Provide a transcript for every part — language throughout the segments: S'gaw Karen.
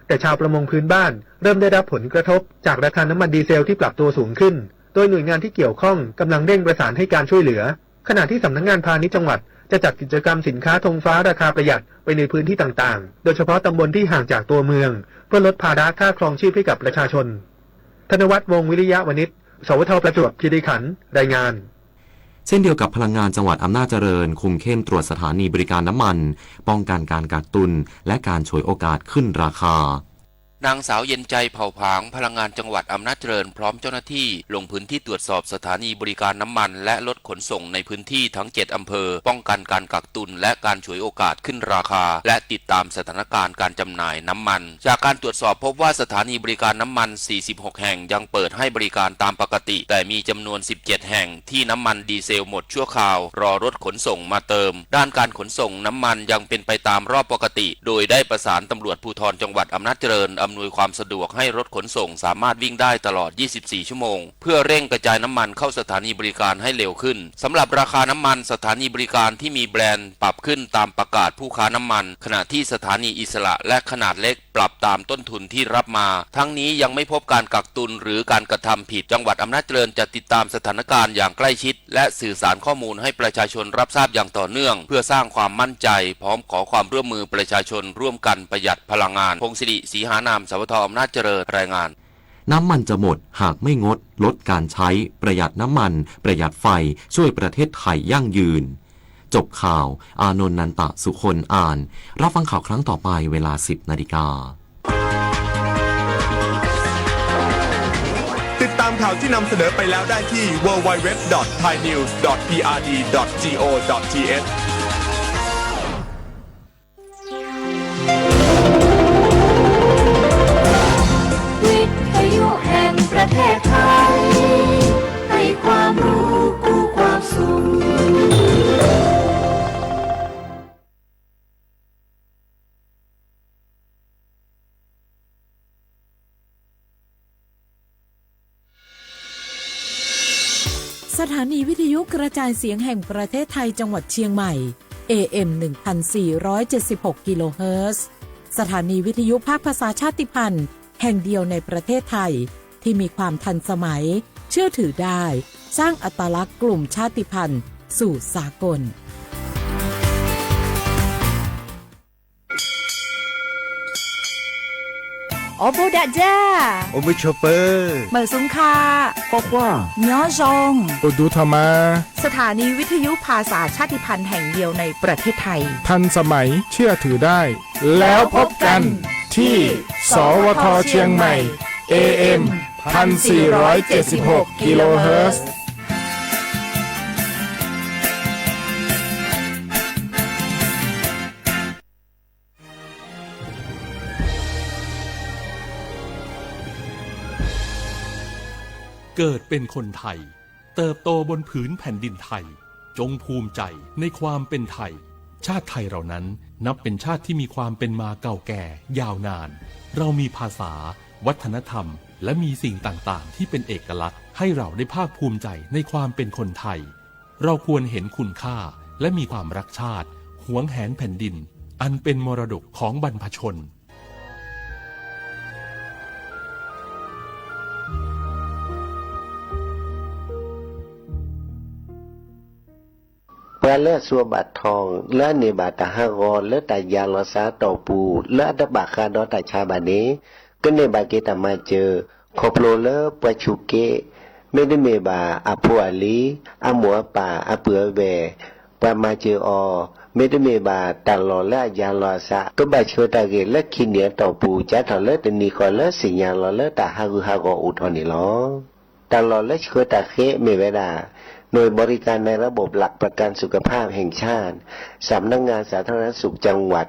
แต่ชาวประมงพื้นบ้านเริ่มได้รับผลกระทบจากราคาน้ำมันดีเซลที่ปรับตัวสูงขึ้น โดยหน่วยงานที่เกี่ยวข้องกำลังเร่งประสานให้การช่วยเหลือ ขณะที่สำนักงานพาณิชย์จังหวัดจะจัดกิจกรรมสินค้าธงฟ้าราคาประหยัดไปในพื้นที่ต่างๆ โดยเฉพาะตำบลที่ห่างจากตัวเมือง เพื่อลดภาระค่าครองชีพให้กับประชาชน ธนวัฒน์ วงศ์วิริยะวณิช สวท ประจวบคีรีขันธ์ รายงาน เช่นเดียวกับพลังงานจังหวัดอำนาจเจริญ คุมเข้มตรวจสถานีบริการน้ำมัน ป้องกันการกักตุน และการฉวยโอกาสขึ้นราคา นางสาวเย็นใจ เผ่าผาง พลังงานจังหวัดอำนาจเจริญ พร้อมเจ้าหน้าที่ ลงพื้นที่ตรวจสอบสถานีบริการน้ำมัน และรถขนส่งในพื้นที่ทั้งเจ็ดอำเภอ ป้องกันการกักตุน และการฉวยโอกาสขึ้นราคา และติดตามสถานการณ์การจำหน่ายน้ำมัน จากการตรวจสอบพบว่าสถานีบริการน้ำมัน สี่สิบหก แห่งยังเปิดให้บริการตามปกติ แต่มีจำนวน สิบเจ็ด แห่งที่น้ำมันดีเซลหมดชั่วคราว รอรถขนส่งมาเติม ด้านการขนส่งน้ำมันยังเป็นไปตามรอบปกติ โดยได้ประสานตำรวจภูธรจังหวัดอำนาจเจริญ อำนวยความสะดวกให้รถขนส่งสามารถวิ่งได้ตลอด ยี่สิบสี่ ชั่วโมง เพื่อเร่งกระจายน้ำมันเข้าสถานีบริการให้เร็วขึ้น สำหรับราคาน้ำมัน สถานีบริการที่มีแบรนด์ปรับขึ้นตามประกาศผู้ค้าน้ำมัน ขณะที่สถานีอิสระและขนาดเล็กปรับตามต้นทุนที่รับมา ทั้งนี้ยังไม่พบการกักตุนหรือการกระทำผิด จังหวัดอำนาจเจริญจะติดตามสถานการณ์อย่างใกล้ชิด และสื่อสารข้อมูลให้ประชาชนรับทราบอย่างต่อเนื่อง เพื่อสร้างความมั่นใจ พร้อมขอความร่วมมือประชาชนร่วมกันประหยัดพลังงาน พงศิริ ศรีหานาม สวท อำนาจเจริญ รายงาน น้ำมันจะหมด หากไม่งด ลดการใช้ ประหยัดน้ำมัน ประหยัดไฟ ช่วยประเทศไทยยั่งยืน จบข่าว อานนท์ นันตะสุคน อ่าน รับฟังข่าวครั้งต่อไปเวลา สิบนาฬิกา ติดตามข่าวที่นำเสนอไปแล้วได้ที่ ดับเบิลยู ดับเบิลยู ดับเบิลยู ดอท ไทยนิวส์ ดอท พีอาร์ดี ดอท จี โอ ดอท ที เอช วิทยุแห่งประเทศไทย ให้ความรู้คู่ความสุข สถานีวิทยุกระจายเสียงแห่งประเทศไทยจังหวัดเชียงใหม่ เอ เอ็ม หนึ่งพันสี่ร้อยเจ็ดสิบหก กิโลเฮิรตซ์ สถานีวิทยุภาคภาษาชาติพันธุ์แห่งเดียวในประเทศไทย ที่มีความทันสมัย เชื่อถือได้ สร้างอัตลักษณ์กลุ่มชาติพันธุ์สู่สากล အိၣ်ဘူးဒးဒၢ, အိၣ်ဘူးဆိးပၢၤ, မုၢ်သုင်ခါ, ကွၢ်ကွၢ်, ညီယုၢ်, အိၣ်ဒူထီၣ်မး. สถานีวิทยุภาษาชาติพันธุ์แห่งเดียวในประเทศไทย ทันสมัย เชื่อถือได้ แล้วพบกันที่ สวท เชียงใหม่ เอ เอ็ม พันสี่ร้อยเจ็ดสิบหก กิโลเฮิรตซ์ เกิดเป็นคนไทย เติบโตบนผืนแผ่นดินไทย จงภูมิใจในความเป็นไทย ชาติไทยเรานั้นนับเป็นชาติที่มีความเป็นมาเก่าแก่ยาวนาน เรามีภาษา วัฒนธรรม และมีสิ่งต่างๆ ที่เป็นเอกลักษณ์ ให้เราได้ภาคภูมิใจในความเป็นคนไทย เราควรเห็นคุณค่า และมีความรักชาติ หวงแหนแผ่นดิน อันเป็นมรดกของบรรพชน ပှၤလၢအစူးဘၣ်ထီၣ် လၢအန့ၢ်ဘၣ်တၢ်ဟးဂီၤလၢတၢ်ယၤလီၤစၢ်အတီၢ်ပူၤ လၢအတဘၣ်ဃးဒီးတၢ်ဆါဘၣ်န့ၣ် ကန့ၢ်ဘၣ်က့ၤတၢ်မၤစၢၤ ခီဖျိလၢပှၤဆူးက့ မ့တမ့ၢ်ဘၣ်အဖိအလံၤ အမိၢ်အပၢ် အပုၢ်အဝဲၢ် ပှၤမၤစၢၤအီၤ မ့တမ့ၢ်ဘၣ်တၢ်လီၢ်လၢအယၤလီၤအသး ကဘၣ်ဆှၢတၢ်ဂ့ၢ်လၢခံနံၣ်အတီၢ်ပူၤ စးထီၣ်လၢတနံၤဃီလၢသ့ၣ်ညါလီၤလၢတၢ်ဟးဂူာ်ဟးဂီၤအိၣ်ထီၣ်န့ၣ်လီၤ. တၢ်လီၢ်လၢဆှၢတၢ်ဃဲမ့ၢ်ဝဲဒၣ် หน่วยบริการในระบบหลักประกันสุขภาพแห่งชาติ สำนักงานสาธารณสุขจังหวัด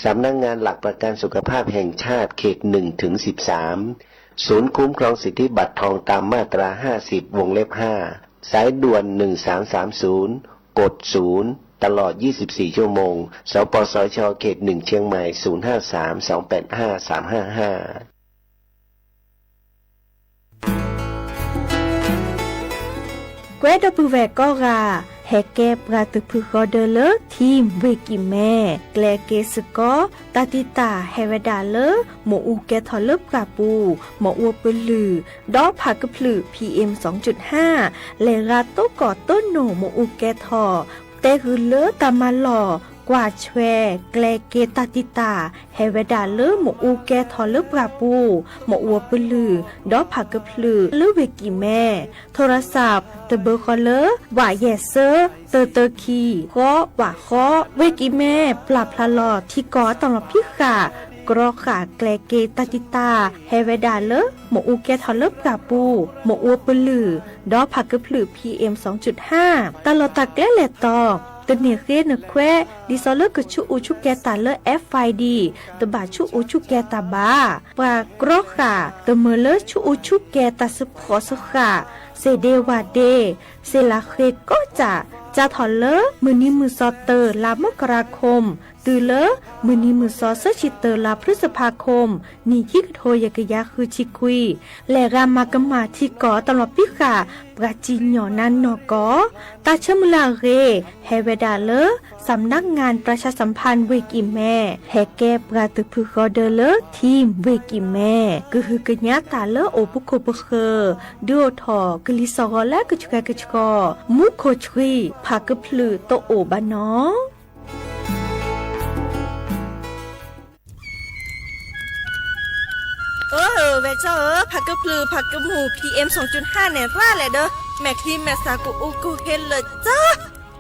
สำนักงานหลักประกันสุขภาพแห่งชาติเขตหนึ่งถึงสิบสาม ศูนย์คุ้มครองสิทธิบัตรทองตามมาตราห้าสิบ วงเล็บห้า สายด่วนหนึ่งสามสามศูนย์ กดศูนย์ ตลอดยี่สิบสี่ชั่วโมง สปสช เขตหนึ่งเชียงใหม่ ศูนย์ห้าสาม สองแปดห้า สามห้าห้า ကွဲဒီပုၢ်ဝဲၢ်ကိးဂၤ, ဟဲကဲပှၤတဖုဃီဒၢလၢ Team ဝ့ၢ်ကံၢ်မဲ, ကျဲက့ၤစ့ၢ်ကီး တၢ်တံာ်တာ်ဟဲဝဲဒၣ်လၢ မ့ၣ်အူကဲထီၣ်လၢပှၢ်ပူၤ, မ့ၣ်အူပလုၢ်, ဒီးဖးကဖျုး PM လဲၤဂၤတိကီၢ်တိနိၣ်မ့ၣ်အူကဲထီၣ်, တဲဂုာ်လၢတၢ်မၤလီၢ် ကွၢ်ဆွဲ ကျဲက့ၤတၢ်တံာ်တာ် ဟဲဝဲဒၣ်လၢမ့ၣ်အူကဲထီၣ်လၢပှၢ်ပူၤ, မ့ၣ်အူပလုၢ်, ဒီးဖးကဖျုးလၢဝ့ၢ်ကံၢ်မဲ, ထိရစး တဘၢဃီလၢ ဝးယဲၢ်စၢ တၢတၢခံ ဃီ ဝးဃီ, ဝ့ၢ်ကံၢ်မဲ ပျၢ်ဖျါလီၤထံကီၢ်အတၢ်လီၢ်ဖံးဃာ် ကြီဃာ်ကျဲက့ၤတၢ်တံာ်တာ် ဟဲဝဲဒၣ်လၢ မ့ၣ်အူကဲထီၣ်လၢပှၢ်ပူၤ, မ့ၣ်အူပလုၢ်, ဒီးဖးကဖျုး PM တၢ်လီၢ်တၢ်ကျဲလဲၤတီၤ, တန့ၢ်ဃ့နခွဲး ဒ်သိးလၢကဆူးအူဆူၣ်ကဲၤတၢ်လၢ FID တဘၣ်ဆူးအူဆူၣ်ကဲၤတၢ်ဘၣ်. ပှၤကြီဃာ် တမၢလၢဆူးအူဆူၣ်ကဲၤတၢ်စ့ၢ်ကီးစ့ၢ်ကီး, စ့ၢ်ဒ့ဝၢ်ဒ့, စ့ၢ်လၢဃ့ကိးစၢ်, စးထီၣ်လၢမုၢ်နံၤမုၢ်သီတၢ လါမကရၤခိၣ်, တုၤလၢမုၢ်နံၤမုၢ်သီဆၢဆံတၢ လါဖရံစဖါခိၣ်, နံၣ်ခံကထိယဲၢ်ကယၤဃုဆံခွံ, လဲၤဂၤမၤကမၣ်ထံကီၢ်တၢ်လီၢ်ဖံးဃာ် ပှၤစံၣ်ညီၣ်နါနီၢ်ကီၢ်, တၢ်ဆၢမုၢ်လၢ်အဂ့ၢ် ဟဲဝဲဒၣ်လၢ စးနးငၣ်ပြၢၡါစၣ်ဖၣ်ဝ့ၢ်ကံၢ်မဲ, ဟဲကဲပှၤတဖုဃီဒၢလၢ Team ဝ့ၢ်ကံၢ်မဲ, ကဟုကညးတၢ်လၢအိၣ်ပခိၣ်ပဃၢၤ, ဒုးအိၣ်ထီၣ်ကလံၤစိးဂီၤလၢကဆှဲကဆှီ, မူခိၣ်ဆှံ ဖးကဖျုးတအိၣ်ဘၣ်နီၤ. အၢ ဝဲၢ်ကၠီဧၢ, ဖးကဖျုး ဖးကမူၣ် PM န့ၣ် ရၣ်လဲၣ်ဒီး မဲာ်ချံမဲာ်စးကအိၣ်ကဟ့လၢာ်ကၠီ.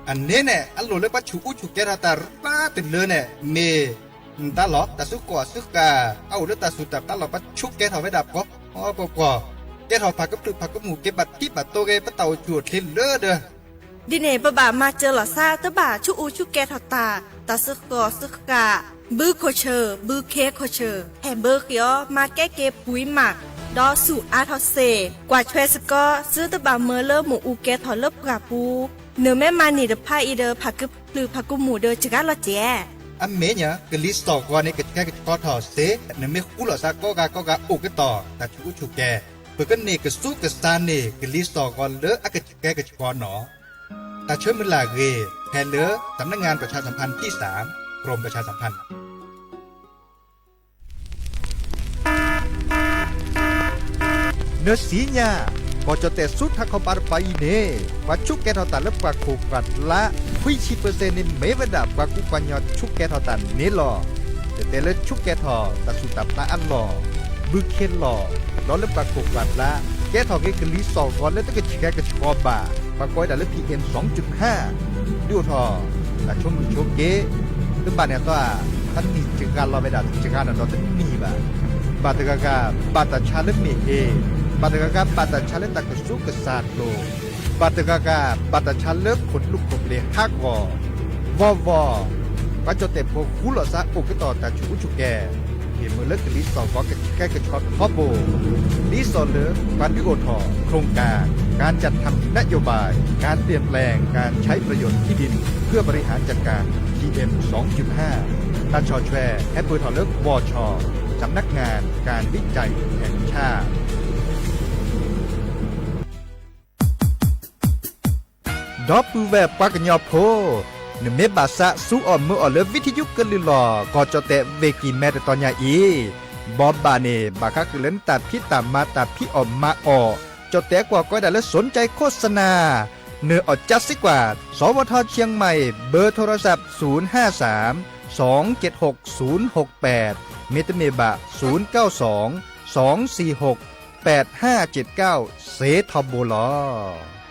အန့ၣ်န့ၣ် အလိၣ်လၢပှၤဆူးအူဆူၣ်ကဲထီၣ်တၢ်ရၣ်တလၢန့ၣ် မ့ၢ်တၢ်လီၢ် တၢ်စုကဝဲၤစုဃာ် အအိၣ်လၢတၢ်စူၢ်တၢ်ပျၢ်လီၤ. ပှၤဆူးကဲထီၣ်ဝဲဒၣ်ပှီၤပှီၤပှီၤ, ကဲထီၣ်ဖးကဖျုးဖးကမူၣ် က့ၤဘၣ်ထံဘၣ်တိၤဂ့ၤ ပတၢ်အိၣ်ဆူၣ်အိၣ်ချ့လၢဒီး ဒ်န့ၣ် ပဘၣ်မၤစၢၤလီၤစၢ် တဘၣ်ဆူးအူဆူၣ်ကဲထီၣ်တၢ်, တၢ်စုကဝဲၤစုဃာ်, ဘုခိၣ်ဆၢၣ် ဘုခ့ခိၣ်ဆၢၣ် ဟဲဘၢဃ့အီၤ မၤကဲက့ၤပှံၤမး, ဒီးဆူၣ်အါထီၣ်စ့ၢ်, ကွၢ်ဆွဲစ့ၢ်ကီး သုတဘၣ်မၢလၢမ့ၣ်အူကဲထီၣ်လၢပှၢ်ပူၤ, နမ့ၢ်မၤန့ၢ်တဖၣ်အံၤဒီး ဖးကဖျုးဖးကမူၣ်ဒီးစှၤလီၤကဲး. အမ့ၢ်ညါ ကလံၤစိးဂီၤန့ၣ် ကဆှဲကဆှီထီၣ်စ့ၢ်, နမ့ၢ်ဃူလိာ်စၢ်ကိးဂၤကိးဂၤအိၣ်ကတီၢ် တၢ်ဆူးအူဆူၣ်ကဲၤ, ပကန့ၢ်ကဆူးကဆါန့ၢ် ကလံၤစိးဂီၤလၢအကဆှဲကဆှီနီၤ. တၢ်ဆၢမုၢ်လၢ်အဂ့ၢ် ဖဲလၢ สำนักงานประชาสัมพันธ์ที่สาม กรมประชาสัมพันธ์ နၢၤဆံညါ, ကီၢ်ကၠီၣ်တဲၣ်ဆူထးခီပၤတပၤအံၤန့ၣ် ပှၤဆူးကဲထီၣ်တၢ်လၢပှၢ်ခိၣ်ပှၢ်ကျါ ခွံဆံပၢၢ်စဲၣ်န့ၣ် မ့ၢ်ဝဲဒၣ်ပှၤကူပှၤကညီဆူးကဲထီၣ်တၢ်န့ၣ်လီၤ. တတဲလၢဆူးကဲထီၣ်တၢ်ဆူၣ်တၢ်ပျၢ်အလီၢ်, ဘုခ့လီၢ်, ဒီးလၢပှၢ်ခိၣ်ပှၢ်ကျါ ကဲထီၣ်က့ၤကလံၤစိးဂီၤလၢတကဆှဲကဆှီဘၣ်, ပှၤကိးဝဲဒၣ်လၢ PM ဒုးအိၣ်ထီၣ် တၢ်ဆိမိၣ်ဆိက့, တဘၣ်န့ၣ်အသီဧါ, တနံၣ်စှၤလီၤဝဲဒၣ် တစှၤနီၤဒီးတနံၣ်ဘၣ်. ဘၣ်တဂၤဂၤ ဘၣ်တၢ်ဆါလၢမ့ၢ်ဟ့, ဘၣ်တဂၤဂၤ ဘၣ်တၢ်ဆါလၢတၢ်ကဆူးကဆါလိၤ, ဘၣ်တဂၤဂၤ ဘၣ်တၢ်ဆါလၢခိၣ်လူးခိၣ်ပျ့ၤဟးဂီၤ, ဘီဘီ, ပှၤကၠီၣ်တဲၣ်ဖိဃူလိာ်သးအိၣ်ကတီၢ်တၢ်ဆူးအူဆူၣ်ကဲၤ, ဟ့ၣ်မုာ်လၢကလံၤစိးဂီၤကဆှဲကဆှီထီဘိ, ဒ်သိးလၢ ပှၤဒုးအိၣ်ထီၣ် โครงการ การจัดทำนโยบาย การเปลี่ยนแปลงการใช้ประโยชน์ที่ดินเพื่อบริหารจัดการ PM สองจุดห้า တၢ်ဆီၣ်ထွဲ ဟဲပၢၢ်ထီၣ်လၢ บช สำนักงานการวิจัยแห่งชาติ ဒီပုၢ်ဝဲၢ်ပှၤကညီဖိ, နမ့ၢ်ဘၣ်သးစူၤအီၣ်မၢအီၣ်လၢ ဝံထယုကလုၢ်လီၢ် ကီၢ်ကၠီၣ်တဲၣ်ဝ့ၢ်ကံၢ်မဲတတီၤညါအံၤ, ဘီဘၣ်န့ၣ် ဘၣ်ဃးဃုာ်လၢနတၢ်ဖံးတၢ်မၤတၢ်ဖံးအီၣ်မၤအီၣ်, ကၠီၣ်တဲၣ်ကွၢ်ကီးဝဲဒၣ်လၢ สนใจโฆษณา နၢၤအီၣ်ကၠါစ့ကွၢ် สวท.เชียงใหม่ เบอร์โทรศัพท์ ศูนย์ห้าสาม สองเจ็ดหก ศูนย์หกแปด မ့တမ့ၢ်ဘၣ် ศูนย์เก้าสอง สองสี่หก แปดห้าเจ็ดเก้า စ့ထီဘိလီၤ.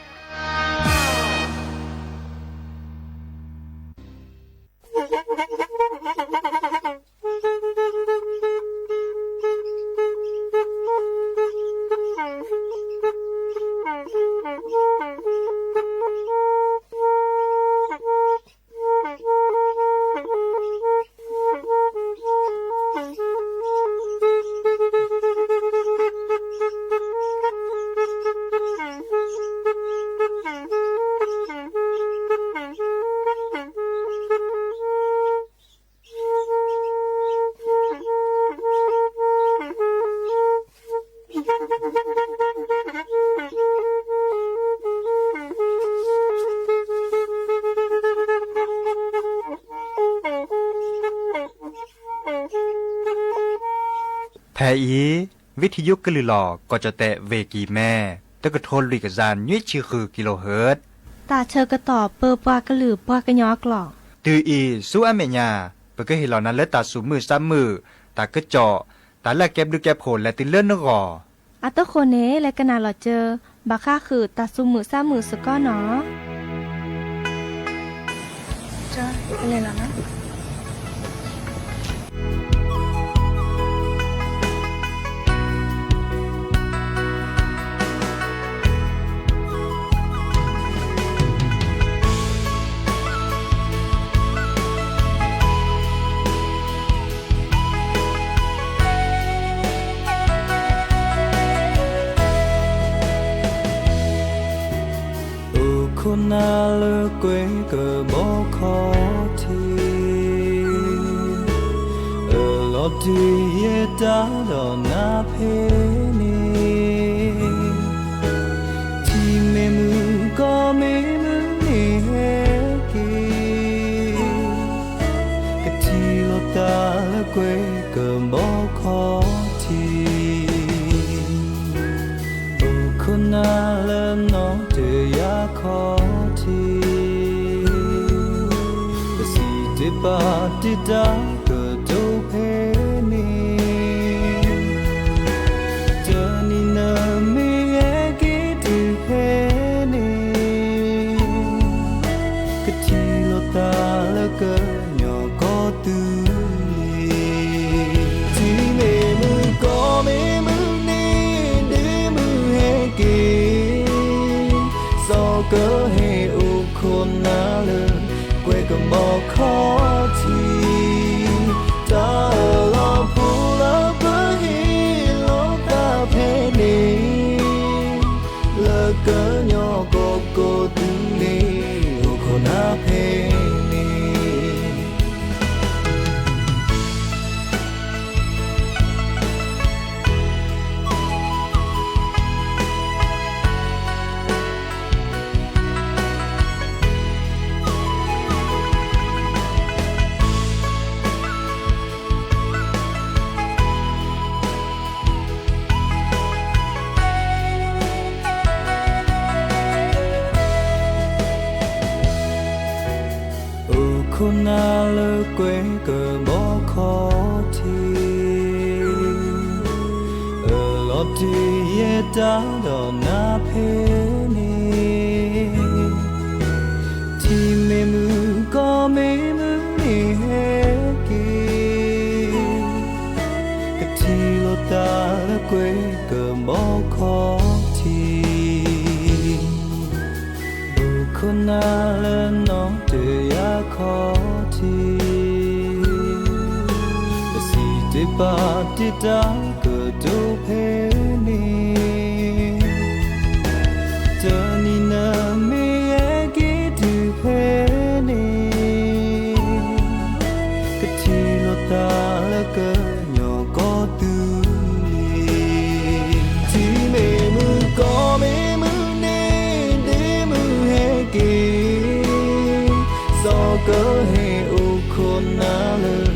ဖဲအံၤ ဝံထံယိကလုာ်လီၤ ကီၢ်ကၠီၣ်တဲၣ် ဝ့ၢ်ကံၢ်မဲ တကထိလွံၢ်ကယၤနွံဆံဃု kilohertz တၢ်ဆၢကတီၢ်ပၢပှၤကလုာ်ပှၤကညီအကျိာ် တုၤအံၤဆူအမဲာ်ညါ ပကဟ့ၣ်လီၤနၤလၢတၢ်သူၣ်မုာ်သးမုာ် တၢ်ကစီၣ် တၢ်လၢအကဲဘျုးကဲဖှိၣ်လဲၤတုၤလၢနဂီၢ် အတဃိန့ၣ် လဲၤကနၣ်လီၤစၢၤ ဘၣ်ဃးဃုာ်တၢ်သူၣ်မုာ်သးမုာ်စ့ၢ်ကီးနီၤ. အိၣ်ခိးနၤလၢကွဲကဘီခီၣ်ထံး, အလီၤတံၢ်ယဲတၢ်ဒီးနၤဖဲန့ၣ်, ထံမ့ၢ်မုၢ်ကီၢ်မ့ၢ်မုၢ်န့ၣ်ဟဲက့ၤ, ကထံၣ်လိာ်သးလၢကွဲကဘီခီၣ်ထံး အိၣ်ခိးနၤလၢနီၢ်တယၢ်ခီၣ်ထံး, ပစံးတ့ၢ်ပာ်တ့ၢ်တၢ်ကတိၤဖဲန့ၣ်, တနံၤနမ့ၢ်ဟဲက့ၤတုၤဖဲန့ၣ်, ကထံၣ်လိာ်သးလၢကညီကီၢ်သူလ့ၤ ထံမ့ၢ်မုၢ်ကီၢ်မ့ၢ်မုၢ်န့ၣ် ဒ့မုၢ်ဟဲက့ၤ, စီၤကဟဲအိၣ်ခိးနၤလၢ ကွဲကဘီခီၣ်ထံး, တၢ်လီၤဖိလၢပဟ့ၣ်လိာ်သးဖဲန့ၣ်, လၢကညီကီၢ်ကီၢ်သူလ့ၤ အိၣ်ခိးနၤဖဲန့ၣ် အိၣ်ခိးနၤလၢကွဲကဘီခီၣ်ထံး, အလီၤတံၢ်ယဲတၢ်ဒီးနၤဖဲန့ၣ်, ထံမ့ၢ်မုၢ်ကီၢ်မ့ၢ်မုၢ်န့ၣ်ဟဲက့ၤ, ကထံၣ်လိာ်သးလၢကွဲကဘီခီၣ်ထံး အိၣ်ခိးနၤလၢနီၢ်တယၢ်ခီၣ်ထံး, ပစံးတ့ၢ်ပာ်တ့ၢ်တၢ်ကတိၤဖဲန့ၣ်, တနံၤနမ့ၢ်ဟဲက့ၤတုၤဖဲန့ၣ်, ကထံၣ်လိာ်သးလၢကညီကီၢ်သူလ့ၤ ထံမ့ၢ်မုၢ်ကီၢ်မ့ၢ်မုၢ်န့ၣ် ဒ့မုၢ်ဟဲက့ၤ, စီၤကဟဲအိၣ်ခိးနၤလၢ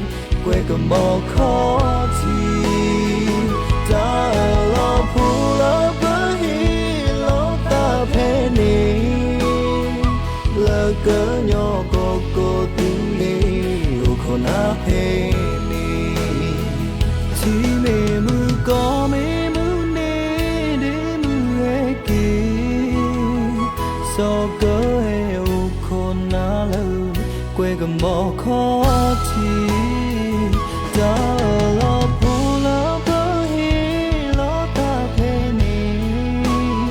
ကွဲကဘီခီၣ်ထံး, တၢ်လီၤဖိလၢပဟ့ၣ်လိာ်သးဖဲန့ၣ်, လၢကညီကီၢ်ကီၢ်သူလ့ၤ အိၣ်ခိးနၤဖဲန့ၣ်, ထံမ့ၢ်မုၢ်ကီၢ်မ့ၢ်မုၢ်န့ၣ် ဒ့မုၢ်ဟဲက့ၤ, စီၤကဟဲအိၣ်ခိးနၤလၢ ကွဲကဘီခီၣ်ထံး, တၢ်လီၤဖိလၢပဟ့ၣ်လိာ်သးဖဲန့ၣ်,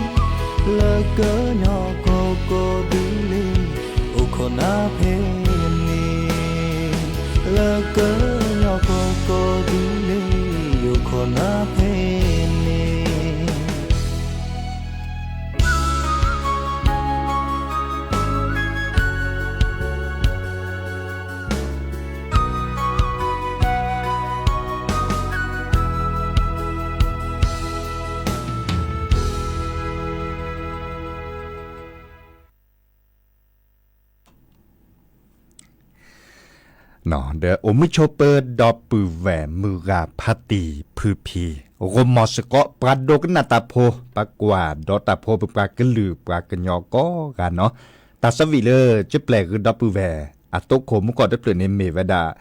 လၢကညီကီၢ်ကီၢ်သူလ့ၤ အိၣ်ခိးနၤဖဲန့ၣ်, လၢကညီကီၢ်ကီၢ်သူလ့ၤ အိၣ်ခိးနၤဖဲန့ၣ်. တၢ် ဒီးအိၣ်မုာ်ဆိးပၢၤဒီပုၢ်ဝဲၢ်မုၢ်ဂၤဖါတံၢ်ဖုဖံ, ဂီၢ်မီၢ်စ့ၢ်ကီး ပှၤဒိကနၣ်တၢ်ဖိ, ပှၤကွၢ်ဒီးတၢ်ဖိ ပပှၤကလုာ်ပှၤကညီကိးဂၤနီၤ, တၢ်ဆၢဝံၣ်လၢကပျဲၢ်ဂ့ၤဒီပုၢ်ဝဲၢ် အတိခိၣ်မူကီၢ်တဖျၢၣ်န့ၣ်မ့ၢ်ဝဲဒၣ်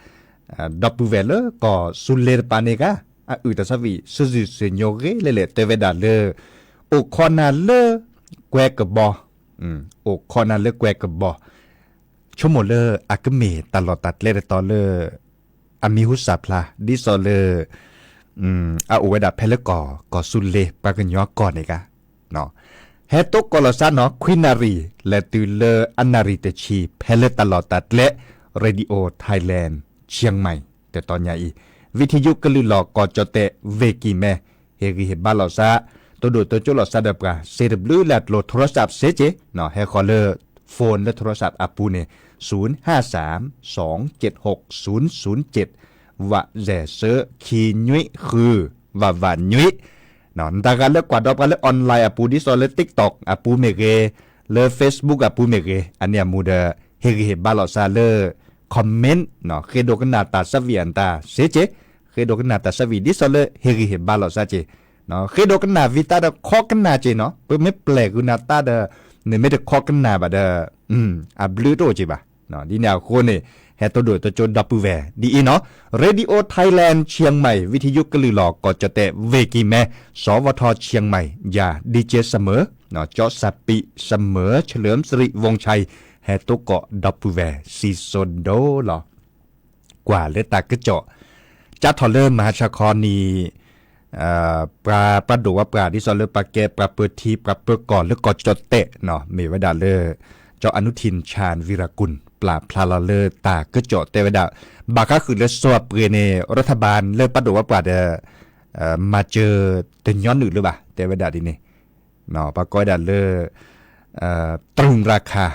ဒီပုၢ်ဝဲၢ်လၢကီၢ်စူၤလ့ၤတပၤန့ၣ်ဂၤ, အအုၣ်တၢ်ဆၢဝံၣ် စူၢ်စူၢ်စူၢ်ညိဂ့ၤလဲၣ်လဲၣ် တဲဝဲဒၣ်လၢ အိၣ်ခိးနၤလၢကွဲကဘီ, အိၣ်ခိးနၤလၢကွဲကဘီ, ဆိကမိၣ်လၢအကမ့ၢ်တၢ်လီၢ်တၢ်ကျဲတတီၤလၢ အမံၤဟူစၢ်ဖျါ ဒ်သိးလၢ အအိၣ်ဝဲဒၣ်ဖဲလၢကီၢ် ကီၢ်စူၤလ့ၤ ပှၤကညီကီၢ်န့ၣ်ဂၤ, ဟဲတိကိးလီၤစၢ်နီၤ ခွံနၣ်ရံၣ် လဲၤတုၤလၢအနၣ်ရံၣ်တဆံ ဖဲလၢတၢ်လီၢ်တၢ်ကျဲ Radio Thailand Chiang Mai တတီၤညါအံၤ, ဝံထံယုကလုၢ်လီၢ်ကီၢ်ကၠီၣ်တဲၣ် ဝ့ၢ်ကံၢ်မဲ ဟ့ၣ်ဂံၢ်ဟ့ၣ်ဘါလီၤစၢ်, တိဒိၣ်တိကၠိလီၤစၢ်ဒီးပှၤ စ့တဘျုးလၢအကျိၤ ထရီစးပ် စ့က့ၤ, ဟဲဃီၤလၢ phone လၢ ထရီစးပ် အပူၤန့ၣ် ศูนย์ห้าสามสองเจ็ดหกศูนย์ศูนย์เจ็ด ဝးစဲးဆၢ ခံနွံဃု ဝးဝးနွံ နတဂၤလၢကွၢ်ဒီးပှၤလၢ online အပူၤ ဒ်သိးလၢ TikTok အပူၤမ့ၢ်ဂ့ၤ, လၢ Facebook အပူၤမ့ၢ်ဂ့ၤ, အန့ၣ်အမူဒီး ဟ့ၣ်ဂံၢ်ဟ့ၣ်ဘါလီၤစၢ်လၢ comment ဃ့ဒိကနၣ်တၢ်ဆၢဝံၣ်အတၢ်စ့က့ၤ, ဃ့ဒိကနၣ်တၢ်ဆၢဝံၣ် ဒ်သိးလၢဟ့ၣ်ဂံၢ်ဟ့ၣ်ဘါလီၤစၢ်က့ၤ, ဃ့ဒိကနၣ်ဝံသးဒီး ခိးကနၣ်က့ၤနီၤ, ပမ့ၢ်ပျဲၢ်ဃုာ်နၤသးဒီး နမ့ၢ်တခိးကနၣ်ဘၣ်ဒီး အဘျုးတအိၣ်က့ၤဘၣ်. ဒ်န့ၣ်အဃိန့ၣ် ဟဲတိဒိၣ်တိကၠိဒီပုၢ်ဝဲၢ် ဒ်အံၤနီၤ, Radio Thailand Chiang Mai ဝံထံယုကလုၢ်လီၢ်ကီၢ်ကၠီၣ်တဲၣ် ဝ့ၢ်ကံၢ်မဲ စဝထ Chiang Mai ယၤ DJ စမၢၤ, ကၠီစးပံး စမၢၤ เฉลิมสิริวงศ์ชัย ဟဲတိကိးဒီပုၢ်ဝဲၢ် စံၣ်စိၤဒိလီၤ. ကွၢ်လၢတၢ်ကစီၣ် ကၠါထီၣ်လၢမဟါဆါခီနံၤ ပှၤပှၤဒိၣ်ဝဲပှၤ ဒ်သိးလၢပှၤကဲပှၤပၢထံ ပှၤပၢကီၢ်လၢကီၢ်ကၠီၣ်တဲၣ်နီၤ မ့ၢ်ဝဲဒၣ်လၢ ကၠီအနုထံၣ် ဆၣ်ဝံရၤကူၣ် ပျၢ်ဖျါလီၤလၢတၢ်ကစီၣ်တဲဝဲဒၣ် ဘၣ်ဃးဃုာ်လၢစိအပှ့ၤန့ၣ် ရထဘၣ်လၢပှၤဒိၣ်ဝဲပှၤဒီး မၤစၢၤတညီနုၢ်လၢၤဘၣ် တဲဝဲဒၣ်ဒ်န့ၣ် ပှၤကိးဝဲဒၣ်လၢ ตรึงราคา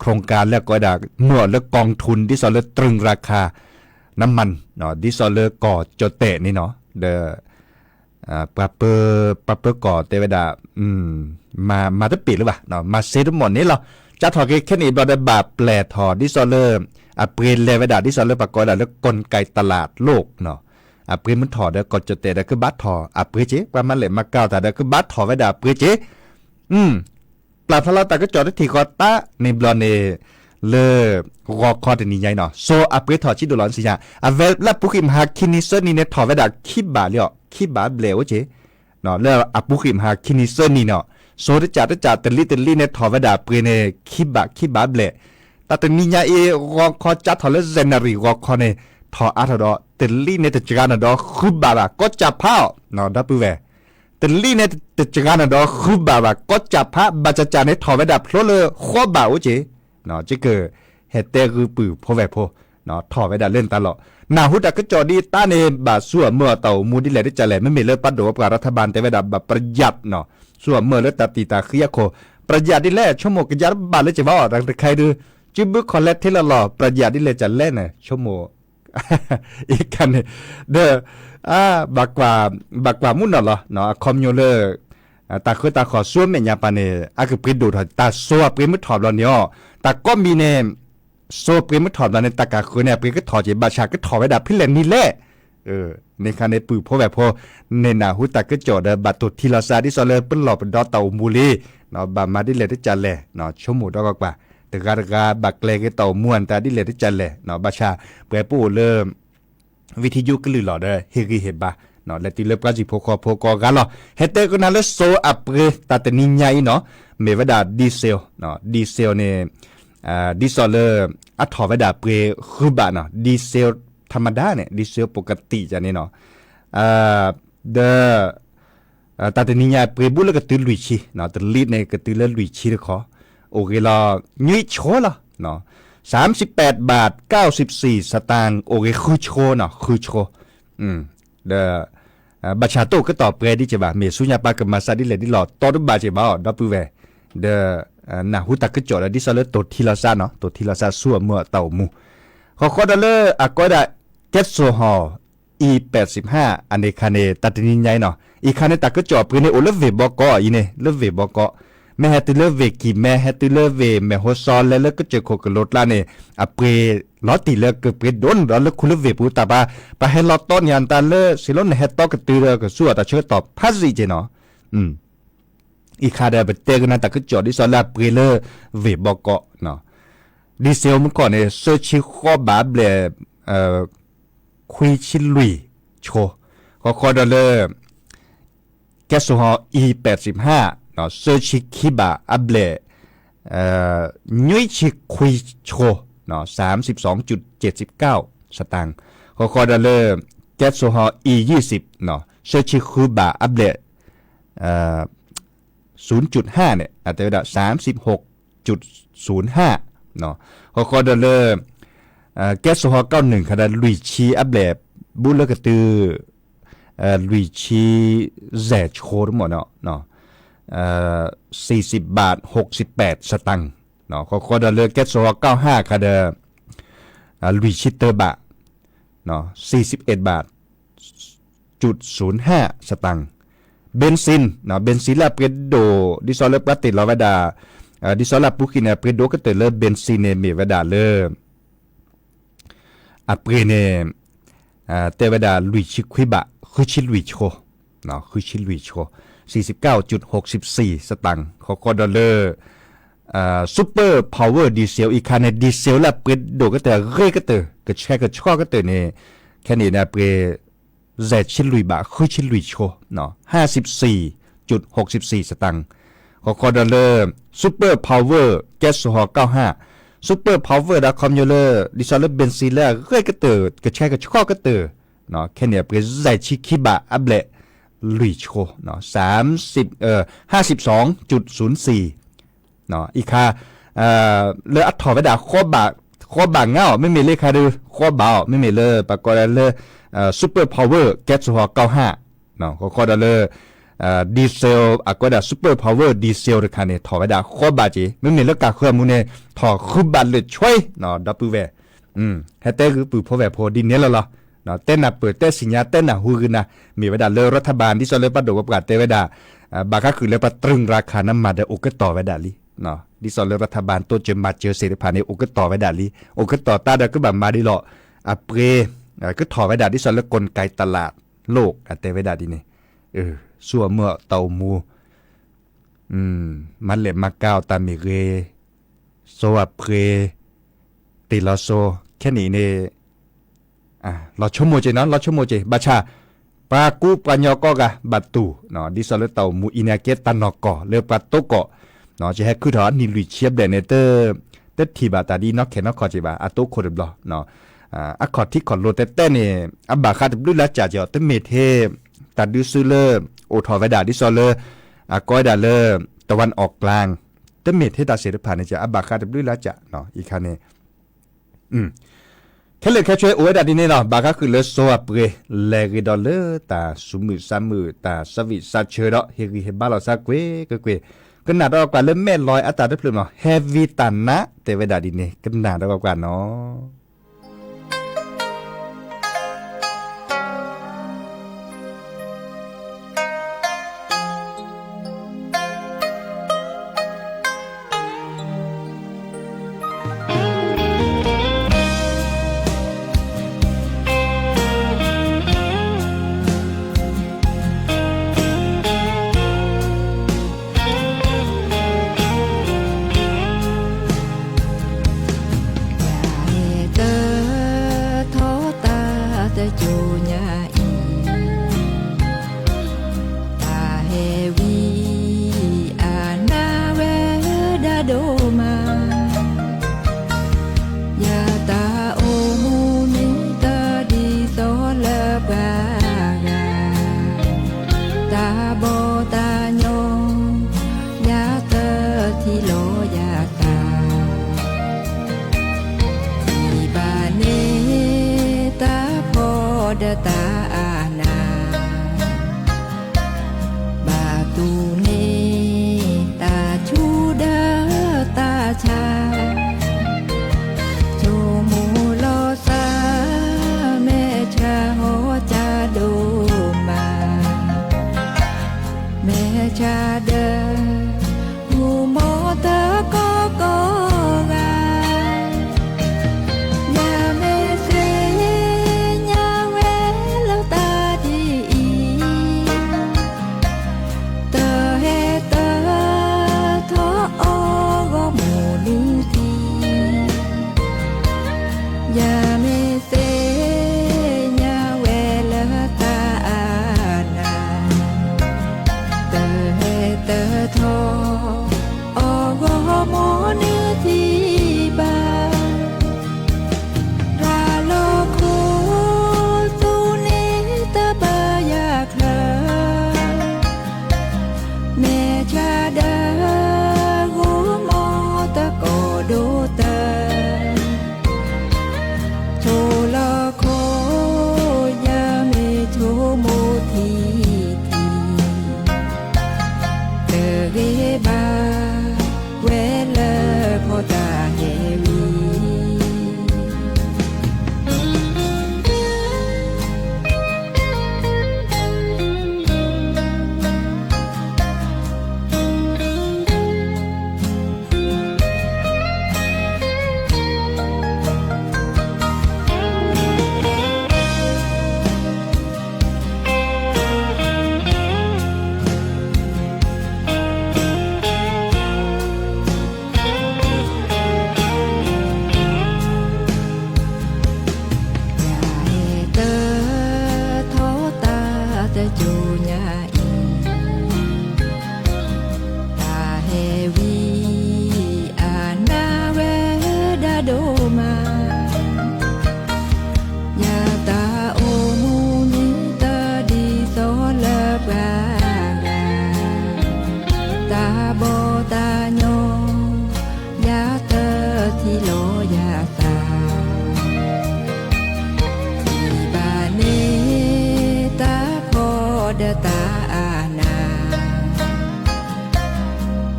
โครงการလၢကိးဝဲဒၣ် မၢအီၤလၢ กองทุน ဒ်သိးလၢ ตรึงราคาน้ำมัน ဒ်သိးလၢကီၢ်ကၠီၣ်တဲၣ်န့ၣ်နီၤ ဒီး ပှၤပၢ ပှၤပၢကီၢ်တဲဝဲဒၣ် မၤ မၤတပ့ၢ်လၢၤဘၣ် မၤစ့တမီၢ်န့ၣ်လီၤ. ကၠါထီၣ်က့ၤခဲန့ၣ်ဘျီဒီးဘၣ်ပျဲၢ်ထီၣ် ဒ်သိးလၢ အပှ့ၤလဲၤဝဲဒၣ် ဒ်သိးလၢပှၤကိးဝဲဒၣ်လၢ กลไกตลาดโลก အပှ့ၤမ့ၢ်ထီၣ်ဒီးကီၢ်ကၠီၣ်တဲၣ်ဒီးကဘၣ်ထီၣ်အပှ့ၤက့ၤ ပှၤမၤလဲၣ်မၤကၤအီၤတၢ်ဒီးကဘၣ်ထီၣ်ဝဲဒၣ်အပှ့ၤက့ၤ ပျၢ်ဖျါလီၤတၢ်ကစီၣ်တထံၣ်ဃီတၢ်န့ၣ်ဘျီန့ၣ် လၢ ဂီၤခီတနံၤညါအံၤနီၤ စိအပှ့ၤထီၣ်ဆံးဒိၣ်လီၤဆံးညါ အဝဲလၢအပူၤဃံးမဟါခံနံၤသၢနံၤန့ၣ်ထီၣ်ဝဲဒၣ်ခံဘးလံအီၤ ခံဘးဘျဲၣ်အိၣ်က့ၤ လၢအပူၤဃံးမဟါခံနံၤသၢနံၤနီၤ စိတကးတကးတလံတလံန့ၣ်ထီၣ်ဝဲဒၣ်အပှ့ၤန့ၣ် ခံဘးခံဘးဘျဲၣ် တၢ်တနံၤညါအံၤ ဂီၤခီကၠါထီၣ်လၢစဲးနၣ်ရံၣ်ဂီၤခီန့ၣ် ထီၣ်အါထီၣ်ဒီး တလံန့ၣ်တစှၤနီၤဒီးဃုဘးဘၣ် ကီၢ်ကၠၣ်ဖးအီၤ ဒီပုၢ်ဝဲၢ် တလံန့ၣ်တစှၤနီၤဒီးဃုဘးဘၣ် ကီၢ်ကၠၣ်ဖး ဘၣ်ကၠၣ်ကၠၣ်န့ၣ်ထီၣ်ဝဲဒၣ်ဖျိလၢဃိးဘးအိၣ်က့ၤ ကက ဟဲတဲဂုာ်ပုၢ်ဖိဝဲၢ်ဖိ ထီၣ်ဝဲဒၣ်လၢနတၢ်လီၢ် နၢ်ဟူတၢ်ကစီၣ်ဒ်တၢ်န့ၣ် ဘၣ်ဆူအမၢအီၤတၢ်အိၣ်မူဒ်လဲၣ်တကးလဲၣ် မ့မ့ၢ်လၢပှၤဒိၣ်ဝဲပှၤရထဘၣ်တဲဝဲဒၣ် ဘၣ်ပရယၣ်နီၤ ဆူအမၢလၢတၢ်တံာ်တာ်ဃံအခိၣ် ပရယၣ်ဒ်လဲၣ် ဆိကမိၣ်ကယၢ်တဘၣ်လၢက့ၤဘၣ်အီၤ တၢ်တခါအံၤဒု စုဘုခီၣ်လဲထဲလီၤလီၤ ပရယၣ်ဒ်လဲၣ်ကလဲၣ်န့ၣ် ဆိကမိၣ် အံၤခါန့ၣ် ဒီး ဘၣ်ကွၢ်မူနီၢ်လီၤ အခီပညီလၢ တၢ်ဃၢတၢ်ဃီၤဆူအမဲာ်ညါပၤန့ၣ် အကပှ့ၤဒိၣ်ထီၣ် တၢ်စိအပှ့ၤမ့ၢ်ထီၣ်ဘျီန့ၣ်အီၤ တၢ်ကိးမံၤန့ၣ် စိပှ့ၤမ့ၢ်ထီၣ်ဘျီန့ၣ် တၢ်ကၤဃၢန့ၣ် အပှ့ၤကထီၣ်က့ၤ ဘၣ်ဆၣ်ကထီၣ်ဝဲဒၣ်ဖဲလဲၣ်နံၤလဲၣ် န့ၣ်ခါန့ၣ် ပုၢ်ဖိဝဲၢ်ဖိ န့ၢ်နၢ်ဟူတၢ်ကစီၣ်ဒီး ဘၣ်တိၢ်ထံလီၤစၢ် ဒ်သိးလၢပလီၢ်ပဒီတၢ်အိၣ်မူလံ ဘၣ်မၤဒ်လဲၣ်တကးလဲၣ် ဆိကမိၣ်ဒီးကွၢ်ကွၢ် တဂၤတဂၤ ဘၣ်ကျဲၤက့ၤတၢ်အိၣ်မူအတၢ်ဒ်လဲၣ်တကးလဲၣ် ဘၣ်ဆၣ် ပှဲၤပအိၣ်လၢ ဝံထံယိကလုၢ်လီၤဒီး ဟ့ၣ်ဂံၢ်ဟ့ၣ်ဘါ လဲၤတုၤလၢပှၤစံၣ်ဖိဃီဖိကိးဂၤလီၤ ဟဲတဲကနၤလၢစိအပှ့ၤ တၢ်တနံၤညါအံၤနီၤ မ့ၢ်ဝဲဒၣ် diesel diesel န့ၣ် ဒ်သိးလၢ အထီၣ်ဝဲဒၣ်ပှ့ၤဃုဘးနီၤ diesel ထမဒါန့ၣ် diesel ပကတံၣ်န့ၣ်နီၤ ဒီး တၢ်တနံၤညါပှ့ၤဘူးလၢကတုၤလွံၢ်ဆံ တလံၣ်န့ၣ်ကတုၤလၢလွံၢ်ဆံတခီ အိၣ်ဂ့ၤလီၤ ညွံဆိလီၤ သၢဆံပဲးဘး ကၢဝ်းစံပသံး စတၢၣ် အိၣ်ဂ့ၤဃုဆိနီၤ ဃုဆိ ဒီး ဘၣ်ဆၣ်တအိၣ်ကတီၢ်ပှဲၤဒ်က့ၤဘၣ် မ့ၢ်ဆူညါပှၤကမၤစၢ်ဒ်လဲၣ်ဒ်လဲၣ် တီတဘၣ်က့ၤဘၣ်အီၤ ဒီပုၢ်ဝဲၢ် ဒီး နၢ်ဟူတၢ်ကစီၣ်ဒီး ဒ်သိးလၢတိၢ်ထံလီၤစၢ်နီၤ တိၢ်ထံလီၤစၢ်ဆူအမၢအတၢ်အိၣ်မူ ဃီဃီဒီးလၢအကိးဝဲဒၣ် ကဲစိၣ်ဟီၣ် E ပၢၢ်စံးဖး အန့ၣ်ခါန့ၣ် တၢ်တနံၤညါအံၤနီၤ အံၤခါန့ၣ် တၢ်ကစီၣ်ပှ့ၤန့ၣ် အိၣ်လၢဝ့ၢ်ဘီကီးအံၤန့ၣ် လၢဝ့ၢ်ဘီကီး မ့ၢ်ဟဲတုၤလၢဝ့ၢ်ကံၢ်မဲ ဟဲတုၤလၢဝ့ၢ်မဲာ်ဟိစီ လဲၤလၢကစၢၢ်ခိၣ်ကလိၤကျါန့ၣ် အပှ့ၤလီၤတံၢ်လၢကပှ့ၤဒိၣ်န့ၣ်ဒီးလၢခူလၢဝ့ၢ်ပူၤတၢ်ပၤ ပှၤဟဲလီၤတီန့ၢ်အတၢ်လၢ စ့လီၤန့ၣ်ဟဲတီကတုၤဒီးကဆူအီၤတၢ်ဆၢကတီၢ်ဖးစံးက့ၤနီၤ. အံၤခါဒီးပတဲကနၣ်တၢ်ကစီၣ်ဒ်သိးလၢအပှ့ၤလၢ ဝ့ၢ်ဘီကီး ဒံၣ်စဲးမုၢ်ကီၢ်န့ၣ် သၢဆံဃိးဘးအဘျဲၣ် ခွံဆံလွံၢ်ဆိ, ဃီဃီဒီးလၢ ကဲစိဟီ E ပၢၣ်စံးဟါ သၢဆံခံဘးအဘျဲၣ် နွံဆံခွံဆိ, စးစံးစကၢ် စတၢၢ်, ဃီဃီဒီးလၢ ကဲစိဟီ E ယံာ်စံး သၢဆံဃုဘးအဘျဲၣ် သုးကၠုၢ်ဟါန့ၣ် အတဲဝဲဒၣ် သၢဆံဃု သုးကၠုၢ်ဟါ, ဃီဃီဒီးလၢ ကဲစိဟီ ကီၢ်နုၣ်ခါဒီး လွံၢ်ဆံအဘျဲၣ် ဘူးလၢကတုၤ လွံၢ်ဆံ စဲးဆိတမ့ၢ်နီၤ သံစံးဘး ဟိးစံးပဲးစတၢၢ်, ဃီဃီဒီးလၢ ကဲစိဟီ ကီၢ်ဟါခါဒီး လွံၢ်ဆံတၢဘး သံစံးအဲးဘး စူးစူးဟါစတၢၢ်, ဘ့ၣ်စံၣ်, ဘ့ၣ်စံၣ်လၢအပှ့ၤဒိၣ် ဒ်သိးလၢပှၤတ့ၢ်လီၤဝဲဒၣ် ဒ်သိးလၢအပူၤဃံန့ၣ် အပှ့ၤဒိၣ်ကတၢၢ်လၢဘ့ၣ်စံၣ်န့ၣ် မ့ၢ်ဝဲဒၣ်လၢ အပှ့ၤန့ၣ် တဲဝဲဒၣ်လွံၢ်ဆံခွံဘး ဃုဆံလွံၢ်ဆိ, ဃုဆံလွံၢ်ဆိ, သံစံးကၢ် ဟိးစံးပဲးစတၢၢ်, ဃီဃီဒီးလၢ Super Power Diesel အံၤခါန့ၣ် ဒံၣ်စဲးလၢအပှ့ၤဒိၣ်ကတၢၢ် အဂ့ၤကတၢၢ် ကဆှဲကဆှီကတၢၢ်န့ၣ် ခဲန့ၣ်န့ၣ် အပှ့ၤ စဲးဆံလွံၢ်ဘး ဃုဆံလွံၢ်ဆိ, ဟါစံးစံး ဟိးစံးစတၢၢ်, ဃီဃီဒီးလၢ Super Power ကဲစိဟီ ကီၢ်ဟါ, Super Power ဒီးခီပညီလၢ ဒ်သိးလၢဘ့ၣ်စံၣ်လၢအဂ့ၤကတၢၢ် ကဆှဲကဆှီကတၢၢ် ခဲန့ၣ် အပှ့ၤစဲးဆံခံဘးအဘျဲၣ် လွံၢ်ဆိ, စးစံး ဟါစံးစံး ဟိးစံးစတၢၢ် အံၤခါ လၢအထီၣ်ဝဲဒၣ် ဃီဘးငါအီၤ မ့မ့ၢ်လၢခါဒီး ဃီဘးအီၤ မ့မ့ၢ်လၢပှၤကိးဒၣ်လၢ Super Power ကဲစိဟီ ကီၢ်ဟါ, ဃီဃီဒီးလၢ ဒံၣ်စဲး အကိးဝဲဒၣ် Super Power Diesel တခါန့ၣ် ထီၣ်ဝဲဒၣ်ဃီဘးက့ၤ မ့မ့ၢ်လၢကးဃုအမူန့ၣ် ထီၣ်ဃုဘးလၢာ်ဆွဲ ဒီပုၢ်ဝဲၢ် ဟဲတဲဂုာ်ပုၢ်ဖိဝဲၢ်ဖိဒ်န့ၣ်လီၤလီၤ, တဲနၢ်ပၢၢ်တဲစံၣ်ညါတဲနၢ်ဟူဂ့ၤနၤ, မ့ၢ်ဝဲဒၣ်လၢ ရၤထဘၣ် ဒ်သိးလၢပှၤဒိၣ်ပှၤပှၢ်တဲဝဲဒၣ် ဘၣ်ဃးဃုာ်လၢပှၤတရံၤရၤခၣ်နမၤဒီးအိၣ်ကတီၢ်ဝဲဒၣ်လံ, ဒ်သိးလၢရၤထဘၣ်တိစၢၤမၤစၢၤသ့ၣ်တဖၣ်န့ၣ် အိၣ်ကတီၢ်ဝဲဒၣ်လံ, အိၣ်ကတီၢ်တၢ်ဒီးကဘၣ်မၤဒ်လီၤ, အပှ့ၤ ကထီၣ်ဝဲဒၣ်ဒ်သိးလၢ ကီၣ်ကဲးတလးလိၣ် အတဲဝဲဒၣ်ဒ်န့ၣ်, ဆူအမုၢ်တၢ်အိၣ်မူ မၤလဲၢ်မၤကၤအီၤတၢ်မ့ၢ်ဂ့ၤ, စိအပှ့ၤ တ့ၢ်လီၤစိ, ခဲနံၣ်အံၤန့ၣ် လီၤဆိကမိၣ်က့ၤနီၤ လီၤဆိကမိၣ်က့ၤ ဘၣ်ဆၣ် ပှၤကူပှၤကညီကိးဂၤဘၣ်တူၢ်, ဒ်သိးလၢတၢ်အိၣ်မူအံၤန့ၣ်ကဲတၢ်နီၢ်ကီၢ်လၢပှၤတိကီၢ်, ယဟဲခုၣ်ထီၣ်အနံၣ်လွံၢ်ဆံအဘျဲၣ်န့ၣ် တထံၣ်ဘၣ်တၢ်ဒ်နီၢ်ခဲနီၢ်ခီၣ်က့ၤဘၣ် အတိခိၣ်တဘျီ, အခီၣ်ထံးခီၣ်လိၤတဲတဲန့ၣ် အဘၣ်ဃးတဘျုးလၢကၠးက့ၤအီၤ တမ့ၢ်ထဲ တၢ်ဒုးစုလၢ အိၣ်ထီၣ်ဝဲဒၣ်ဒ်သိးလၢ အကိးဝဲဒၣ်လၢ တဝၣ်အီၣ်ကျါ တမ့ၢ်ထဲတၢ်စ့ၢ်တဖၣ်န့ၣ် အဘၣ်ဃးတဘျုးလၢကၠး အံၤခါန့ၣ် ခဲလၢာ်ခဲဆ့အိၣ်ဝဲဒၣ်ဒ်န့ၣ်လီၤ. ဘၣ်ဃးဃုာ်လၢစိအပှ့ၤ လဲၤဂ့ၤဒီးလၢတၢ်သူၣ်မုာ်သးမုာ် တၢ်သးဝံၣ်သးဆၢဒီး ဟ့ၣ်ဂံၢ်ဟ့ၣ်ဘါလီၤသးကွ့ၢ်ကွ့ၢ်ကွ့ၢ်, ကနၣ်ဒီးပှၤလၢမဲာ်လီၤအတၢ်တဖျၢၣ်နီၤ ဟဲဝံတၢ်နး တဲဝဲဒၣ်ဒ်န့ၣ် ကနၣ်ဒီးပှၤနီၤ. ယဟဲတထီၣ်တၢ်တကၠိညါအံၤ တၢ်ဟဲဝံအနၢ်ဝဲဒၣ်ဒိၣ်မး, ယတၢ်အိၣ်မူမ့ၢ်တဒ်သိးလၢပှၤဂၤ, တၢ်ဘီၣ်တၢ်ညီ ယတထံၣ်လီၤယသး, ထံၣ်ဘၣ်န့ၣ်တၢ်ဖှီၣ်ဒီးတၢ်အနၢ် ဘၣ်တူၢ်န့ၢ်တၢ်ဆူၣ်ဒီးတၢ်ဆါ, ဆိကမိၣ်လီၤသး မဲာ်ဆါဟီၣ်ကၠၢဒိၣ်မး, မဲာ်ဆါဒီး တကၠိညါအံၤ, တၢ်ဟဲဝံၤအနၢ်ဝဲဒၣ်ဒိၣ်မး, ယတၢ်အိၣ်မူနံၤတဒ်သိးလၢပှၤဂၤ, တၢ်ဘီၣ်တၢ်ညီ ယတထံၣ်လီၤယသး, ထံၣ်ဘၣ်န့ၢ်တၢ်ဖှီၣ်ဒီးတၢ်အၢၣ်နး,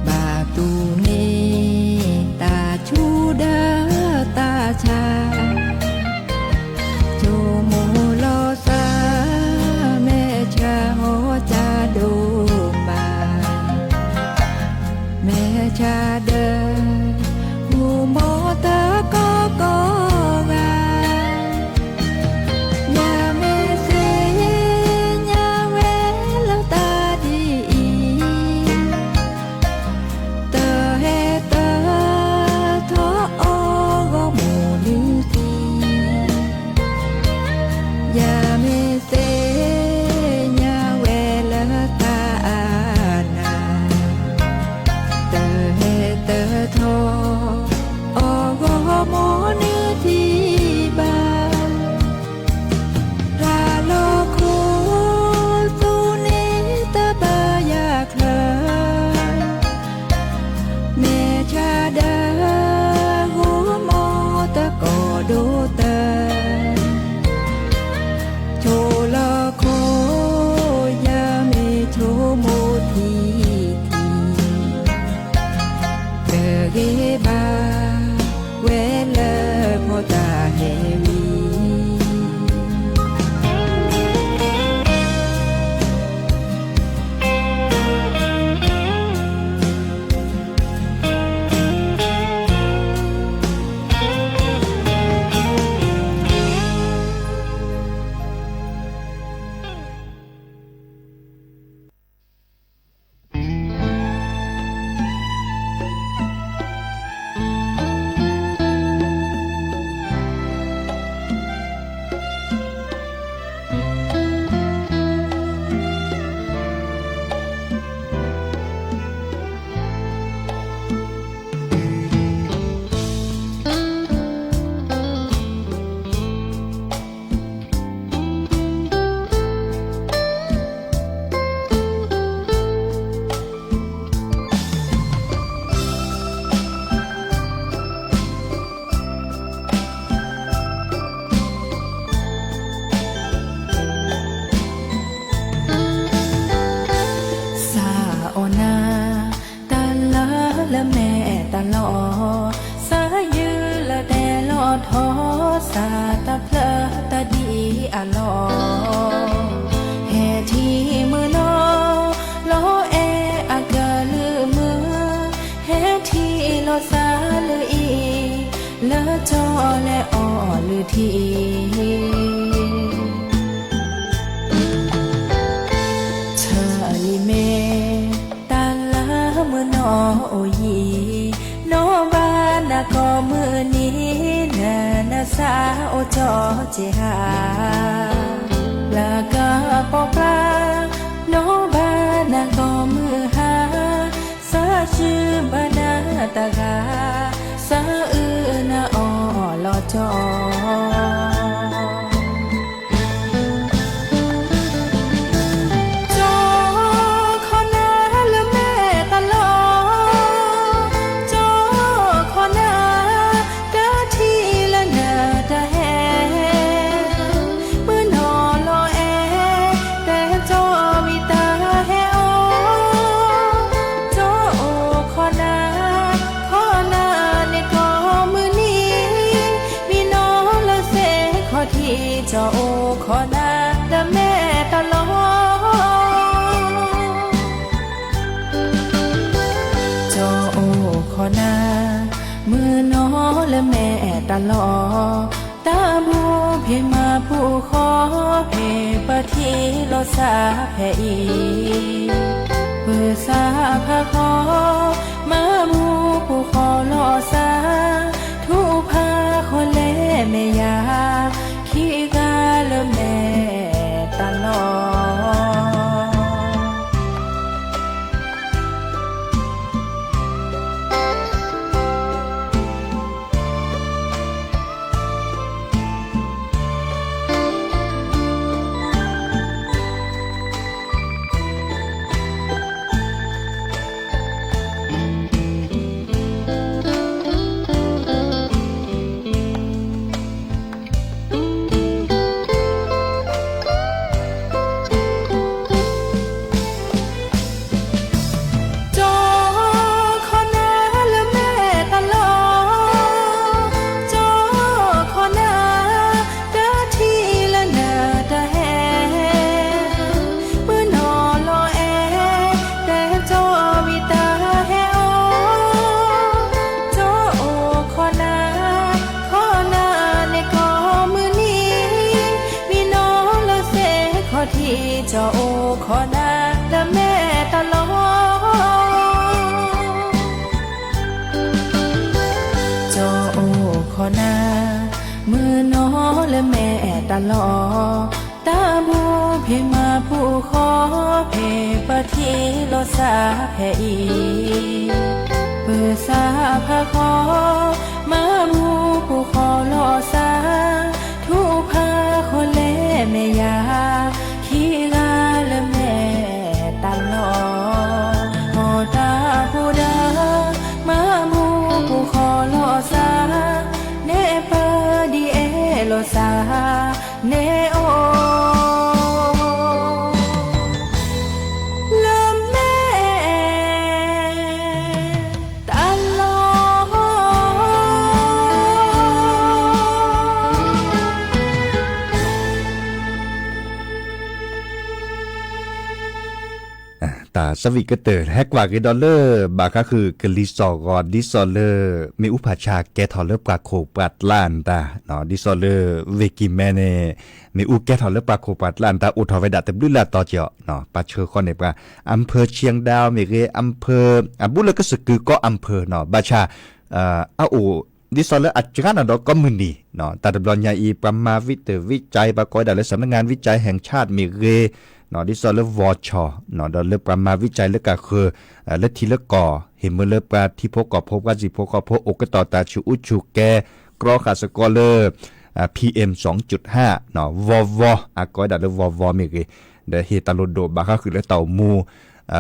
ဘၣ်တူၢ်န့ၢ်တၢ်ဆူၣ်ဒီးတၢ်ဆါ, ဆိကမိၣ်လီၤသး မဲာ်ဆှးဟီၣ်ကၢ်ဒိၣ်မး, မဲာ်ဆှးဒီး မူမိၢ်တကီၢ်ကိးဂၤ, ယမ့ၢ်သ့ၣ်ညါဝဲလၢတၢ်ဒ်အံၤ, တဟဲတထီၣ်အီၣ်ဂီၢ်မူနုၤသံ, ယမ့ၢ်သ့ၣ်ညါဝဲလၢတၢ်အၢၣ်နး, တဟဲတထီၣ်အီၣ်ဂီၢ်မူနုၤသံဘၣ်, တၢ်လီၢ်ခိၣ်သူန့ၣ်တဘၣ်ယၤချၢ, မဲာ်ဆှးဒီး ဂိၢ်မီၢ်တကီၢ်ဒိၣ်တၢ်, ဆိလီၢ်ခိၣ် ယမ့ၢ်ဆိကမိၣ်ထံထံ, တဂ့ၤဘၣ်ဝဲလၢဖီတၢ်ဟဲဝံၤ စးအီၣ်နၤ တၢ်လၢလၢမဲာ်တၢ်လီၢ်, စးယုၢ်လၢတဲလီၤထီၣ် စးတၢ်ဖျၢၣ်တၢ်ဒ်အလီၢ်, ဟဲထံၣ်မုၢ်နီၢ် လီၤအဲၣ်အကလုၢ်မုၢ်, ဟဲထံၣ်လီၤစၢ်လၢအံၤ လၢကၠီလဲၤအီၣ်လုၢ်ထံ ဆၢလံမ့ၢ် တၢ်လၢမုၢ်နီၢ်အိၣ်ယံၤ, နီၢ်ဘၣ်နၤကိးမုၢ်နံၤ, နနစၢ်အိၣ်ကၠီက့ၤဟါ, လၢကပိာ်ကျါ နီၢ်ဘၣ်နၤကိးမုၢ်ဟါ, စးယုၢ်ဘၣ်နၤတဂၤ, စးအုၣ်နၤအီၣ်လီၤကၠီ ကၠီခီနၤလၢမဲာ်တၢ်လီၢ်, ကၠီခီနၤ တၢ်ထံၣ်လၢနတၢ်ဟဲ, မုၢ်နီၢ်လီၤအဲၣ် တဲကၠီဝံၤတၢ်ဟဲအီၣ်, ကၠီအိၣ်ခီနၤ, ခီနၤန့ၣ်ကိးမုၢ်နံၤ, မံနီၢ်လၢစ့ၢ်ခီၣ်ထံး ကၠီအိၣ်ခီနၤ လၢမဲာ်တၢ်လီၢ် ကၠီအိၣ်ခီနၤ, မုၢ်နီၢ်လၢမဲာ်တၢ်လီၢ်, တၢ်ဘူၣ်ဖံးမၤဘူၣ်ဃီ ဖဲပထံၣ်လိာ်စၢ်ဖဲအံၤ, ပစၢ်ဖးဃီ မၤဘူၣ်ဃီလိာ်စၢ်, ထူဖးဃီလဲၤမဲာ်ယၤ, ခံဂၤလၢမဲာ်တၢ်လီၢ် အိၣ်ခိးနၤလၢမဲာ်တၢ်လီၢ်, ကၠီအိၣ်ခိးနၤ, မုၢ်နီၤလၢမဲာ်တၢ်လီၢ်, တၢ်ဘူၣ်ဖံးမၤဘူၣ်ဃီဖံး ပထံၣ်လိာ်စၢ်ဖဲအံၤ, ပစၢ်ဖးဃီ မၤဘူၣ်ဃီလိာ်စၢ်, ထူၣ်ဖးဃီလဲၤမဲာ်ယၤ ခံဂၤလၢမဲာ်တၢ်လီၢ်, ဟီၣ်တၢ်ဖိဒီး မၤဘူၣ်ဃီလိာ်စၢ်, နဲပၢ်ဒ်အဲၣ်လိာ်စၢ်, နဲအိၣ် လၢမဲာ်တၢ်လီၢ်. တၢ်သးဝံၣ်ကတၢၢ် ဟဲကွၢ်က့ၤဒီးလၢ ဘၣ်ဃးဃုာ်ကလံၤစိးဂီၤ ဒ်သိးလၢ မ့ၣ်အူဖးဆါကဲထီၣ်လၢပှၤခိၣ်ပှၤကျါအတၢ်, ဒ်သိးလၢ ဝ့ၢ်ကံၢ်မဲန့ၣ် မ့ၣ်အူကဲထီၣ်လၢပှၤခိၣ်ပှၤကျါအတၢ် အိၣ်ထီၣ်ဝဲဒၣ်တဘျုးလၢအတီၤကီး, ပာ်ဆၢဃီန့ၣ်ပှၤ อำเภอเชียงดาว မ့ၢ်ဂ့ၤ อำเภอ အဘူးလၢကစၢၢ်ကီၢ် อำเภอ နီၤ ဘၣ်ဆၣ် အအိၣ် ဒ်သိးလၢအစှၤနီၤဒီးကိးမုၢ်နံၤ, တၢ်တဘျီညါအံၤ ပှၤမၤဝံတၢ်ဝံကၠဲ ပှၤကိးဝဲဒၣ်လၢ สำนักงานวิจัยแห่งชาติ မ့ၢ်ဂ့ၤ, ဒ်သိးလၢ ဝီၤဆီၣ် ဒီးလၢပှၤမၤဝံကၠဲလၢကဃၢၤ လၢထံလၢကီၢ် ဟ့ၣ်မ့ၢ်လၢပှၤထံဖိကီၢ်ဖိ ပှၤစံၣ်ဖိဃီဖိ အိၣ်ကတီၢ်တၢ်ဆူၣ်အူဆူၣ်ကဲ ကြီဃာ်စ့ၢ်ကီးလၢ PM ဝီၤဝီၤ အကိးဝဲဒၣ်လၢဝီၤဝီၤမ့ၢ်ဂ့ၤ, ဒီးဟ့ၣ်တၢ်လိၣ်ဒိၣ်ဘၣ်ဃးဃုာ်လၢတၢ်အိၣ်မူ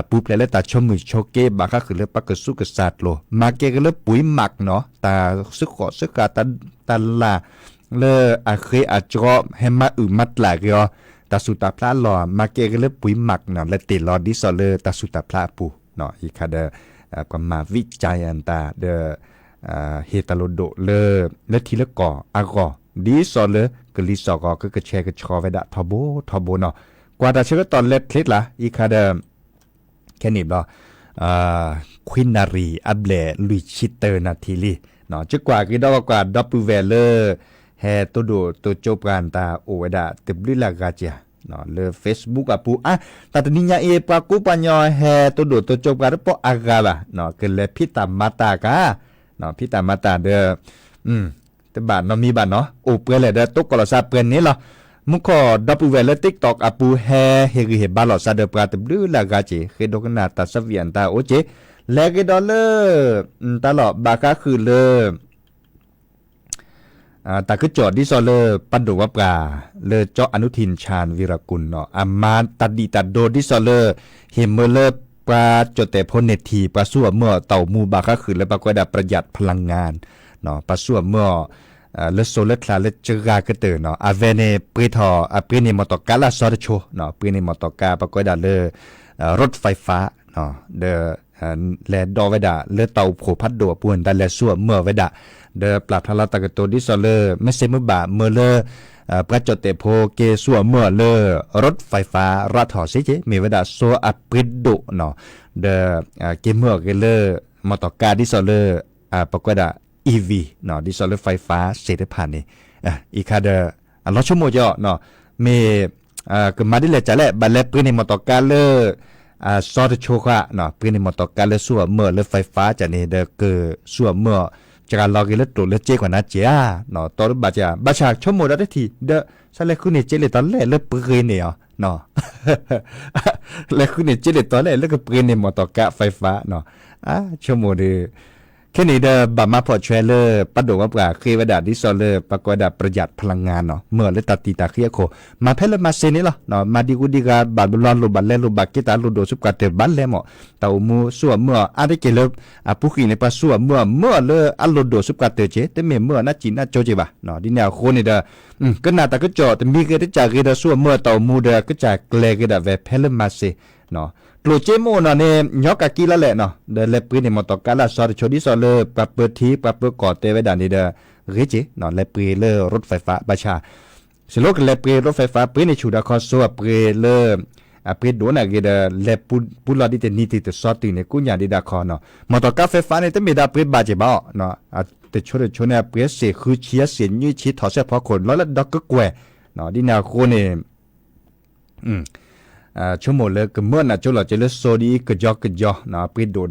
ပူၤဖျဲးလၢတၢ်ဆိမိၣ်ဆိက့ ဘၣ်ဃးဃုာ်လၢပှၤကစူးကစၢ်ကျိာ် မၤကဲက့ၤလၢပှဲၤမးနီၤ တၢ်စ့ၢ်ကီးစ့ၢ်ကီး တၢ်လၢ် လၢအဃ့အကၠီ ဟဲမၤအုၣ်မၤတြၢ်က့ၤအီၤ တၢ်ဆူၣ်တၢ်ဖျးအလီၢ် မၤကဲက့ၤလၢပှဲၤမးနီၤ လဲၤတ့ၢ်လီၤဒ်သိးလၢတၢ်ဆူၣ်တၢ်ဖျးအပူၤ, အံၤခါဒီး ပှၤမၤဝံကၠဲအတၢ်ဒီး ဟ့ၣ်တၢ်လိၣ်ဒိၣ်လၢ လၢထံလၢကီၢ်အဂီၢ် ဒ်သိးလၢကလံၤစိးဂီၤ ကကဆှဲကဆှီဝဲဒၣ်ထီဘိထီဘိနီၤ, ကွၢ်တၢ်ဆၢကတီၢ်လဲၤချ့ကျါ အံၤခါဒီး ခဲန့ၣ်ဘျီ ခွံနၣ်ရံၣ်အဘျဲၣ်လွံၢ်ဆံတၢနၣ်ထံလံ, ကကွၢ်က့ၤဒီးကွၢ်ဒီပုၢ်ဝဲၢ်လၢ ဟဲတိၢ်ဒိၣ်တိၢ်ကၠိပှၤတၢ်အိၣ်ဝဲဒၣ်တဘျုးလၢအဂၤက့ၤ လၢ Facebook အပူၤ အါ တၢ်တနံၤညါအံၤ ပှၤကူပှၤညီဟဲတိၢ်ဒိၣ်တိၢ်ကၠိပှၤတပိာ်အဂၤဘၣ်, ကလဲၤဖံးတၢ်မၤတၢ်ကါ, ဖံးတၢ်မၤတၢ်ဒီး တဘၣ်နီတမံၤဘၣ်နီၤ အိၣ်ပှဲၤလဲၣ်ဒီးတိကိးလိာ်သးပှဲၤန့ၣ်လီၤ. မူခိၣ်ဒီပုၢ်ဝဲၢ်လၢ TikTok အပူၤ ဟဲဟ့ၣ်ဂံၢ်ဟ့ၣ်ဘါလိာ်သးဒီးပှၤတဘျုးလၢအဂၤက့ၤ ဃ့ဒိကနၣ်တၢ်သးဝံၣ်အတၢ်အိၣ်က့ၤ, လဲၤက့ၤဒီးလၢ တၢ်လီၢ်ဘၣ်ဃးဃုာ်လၢ တၢ်ကစီၣ်ဒ်သိးလၢပှၤဒိၣ်ဝဲပှၤ လၢကၠီအနုထံၣ် ဆၣ်ဝံရကူၣ်နီၤ အမၤတၢ်ဒံၣ်တၢ်ဒိဒ်သိးလၢ ဟ့ၣ်မ့ၢ်လၢပှၤကၠိၣ်တဲာ်ဖိန့ၢ်ထံၣ် ပှၤဆူၣ်အမၢၢ်အီၤတၢ်အိၣ်မူဘၣ်ဃးဃုာ်လၢပှၤကိးဝဲဒၣ် ประหยัดพลังงาน ပှၤဆူၣ်အမၢၢ်အီၤ လၢစိလၢချါလၢစှၤကတၢၢ်နီၤ အဝဲန့ၣ်ပှ့ၤထီၣ် အပှ့ၤန့ၢ်မီၢ်တီၢ်ကါလၢအစီၤတဆိ ပှ့ၤန့ၢ်မီၢ်တီၢ်ကါ ပှၤကိးဝဲဒၣ်လၢ รถไฟฟ้า ဒီး လဲၤဒိးဝဲဒၣ်လၢတၢ်အိၣ်ဖှိၣ်ဖးဒိၣ်အပူၤ ဒၣ်လဲာ်ဆူၣ်အမၢၢ်ဝဲဒၣ် ဒီးပျၢ်ဖျါလီၤတၢ်ကတိၤဒ်သိးလၢ မ့ၢ်စ့မ့ၢ်ဘၣ်မ့ၢ်လၢ ပှၤကၠိၣ်တဲာ်ဖိက့ၤဆူၣ်အမၢၢ်လၢ รถไฟฟ้า ရးထီၣ်စ့ၢ်ကီး မ့ၢ်ဝဲဒၣ်စိအပှ့ၤဒိၣ်နီၤ ဒီး က့ၤမၢၢ်အီၤက့ၤလၢ မီၢ်တီၢ်ကါဒ်သိးလၢ ပှၤကိးဝဲဒၣ် EV ဒ်သိးလၢ ไฟฟ้า သ့ၣ်တဖၣ်န့ၣ် အံၤခါဒီး အလီၤဆိကမိၣ်ကီး မ့ၢ် ကမၤဒ်လဲၣ်ကလဲၣ် ဘၣ်လဲၤပှ့ၤန့ၢ်မီၢ်တီၢ်ကါလၢ အစီၤတဆိဃာ် ပှ့ၤန့ၢ်မီၢ်တီၢ်ကါလၢဆူၣ်အမၢၢ်လၢ ไฟฟ้า ကန့ၣ်ဒီးကဆူၣ်အမၢၢ် စှၤလီၤက့ၤလၢကျိၣ်လၢစ့ကွၢ်နါက့ၤဧါ တီတဘၣ်က့ၤ ဘၣ်ဆၣ်ဆိကမိၣ်ဒီးတထံၣ်ဒီး ဆၣ်လဲၤဃုန့ၢ်စ့လ့ၣ်တီၤလဲၣ်လၢပှ့ၤန့ၢ်အီၤ လဲၤဃုန့ၢ်စ့လ့ၣ်တီၤလဲၣ်လၢကပှ့ၤန့ၢ်မီၢ်တီၢ်ကါ ไฟฟ้า နီၤ အဆိကမိၣ်ဒီး ခဲန့ၣ်ဒီးဘၣ်မၤဖီၣ်ဆွဲလၢ ပှၤဒိၣ်ဝဲပှၤဃ့ဝဲဒၣ်ဒ်သိးလၢ ပှၤကိးဝဲဒၣ် ประหยัดพลังงาน နီၤ မၢလၢတၢ်တံာ်တာ်ဃံအခိၣ် မၤဖဲလၢမၤစ့န့ၣ်လီၤ မၤဒံၣ်ဂူဒံၣ်ဂၤ ဘၣ်ဘျီလိၣ်ဘၣ်လဲလိၣ်ဘၣ်က့ၤတၢ်လိၣ်ဒိၣ်ဆူပှၤတၢၢ်ဘၣ်လဲမး တၢ်အိၣ်မူဆူၣ်အမၢၢ်အီၤ အါတက့ၢ်လၢ အပူၤကွံာ်န့ၣ် ပှၤဆူၣ်အမၢၢ်အီၤ မၢအီၤလၢအလိၣ်ဒိၣ်ဆူပှၤတၢၢ်က့ၤ တမ့ၢ်မၢအီၤနးစံးနးကၠိက့ၤဘၣ် ဒ်န့ၣ်အဃိန့ၣ်ဒီး ကနၣ်တၢ်ကစီၣ်တမံၤဂ့ၤတကးဂ့ၤဒီးဆူၣ်အမၢၢ်အီၤတၢ်အိၣ်မူဒီး ကစၢ်ကျဲၤက့ၤဒၣ်ဝဲဖဲလၢမၤစ့ ကျိၣ်စ့မ့ၢ်အိၣ်နီၤန့ၣ် ညီကးကံလီၤလဲၣ်နီၤ ဒီးလဲၤပှ့ၤန့ၢ်မီၢ်တီၢ်ကါလၢအစီၤတဆိ ဒ်သိးလၢပှၤပၢထံ ပှၤပၢကီၢ်တဲဝဲဒၣ်န့ၣ်ဒီး ဂ့ၤက့ၤနီၤ လဲၤပှ့ၤလၢ รถไฟฟ้า ဘၣ်ဆၣ် စ့ၢ်လီၤကလဲၤပှ့ၤ รถไฟฟ้า ပှ့ၤန့ၢ်ဆူၣ်ဒၣ်ခီ စိအပှ့ၤလၢ အပှ့ၤဒိၣ်န့ၣ်ဂ့ၤဒီး လဲၤပူလီၤဒ်တနံၤတံၢ်တစီတုၤန့ၣ် ကူညၣ်ဒံးဒၣ်ခီနီၤ မီၢ်တီၢ်ကါ ไฟฟ้า န့ၣ် တမ့ၢ်ဒၣ်ပှ့ၤဘၣ်က့ၤဘၣ်အီၤ တဆိတဆိန့ၣ် အပှ့ၤစ့ၢ်ဃုဆံအစ့ၢ်နွံဆံထီၣ်စဲးဖီခိၣ်လီၤလၢဒီကကွဲၢ် ဒ်န့ၣ်အဃိန့ၣ် ဆိကမိၣ်လၢကမၢနၤကၠိလီၤက့ၤလၢစိၤဒ်အံၤ ကယီကယီ ပှ့ၤဒိၣ်ဒီး ဒ်သိး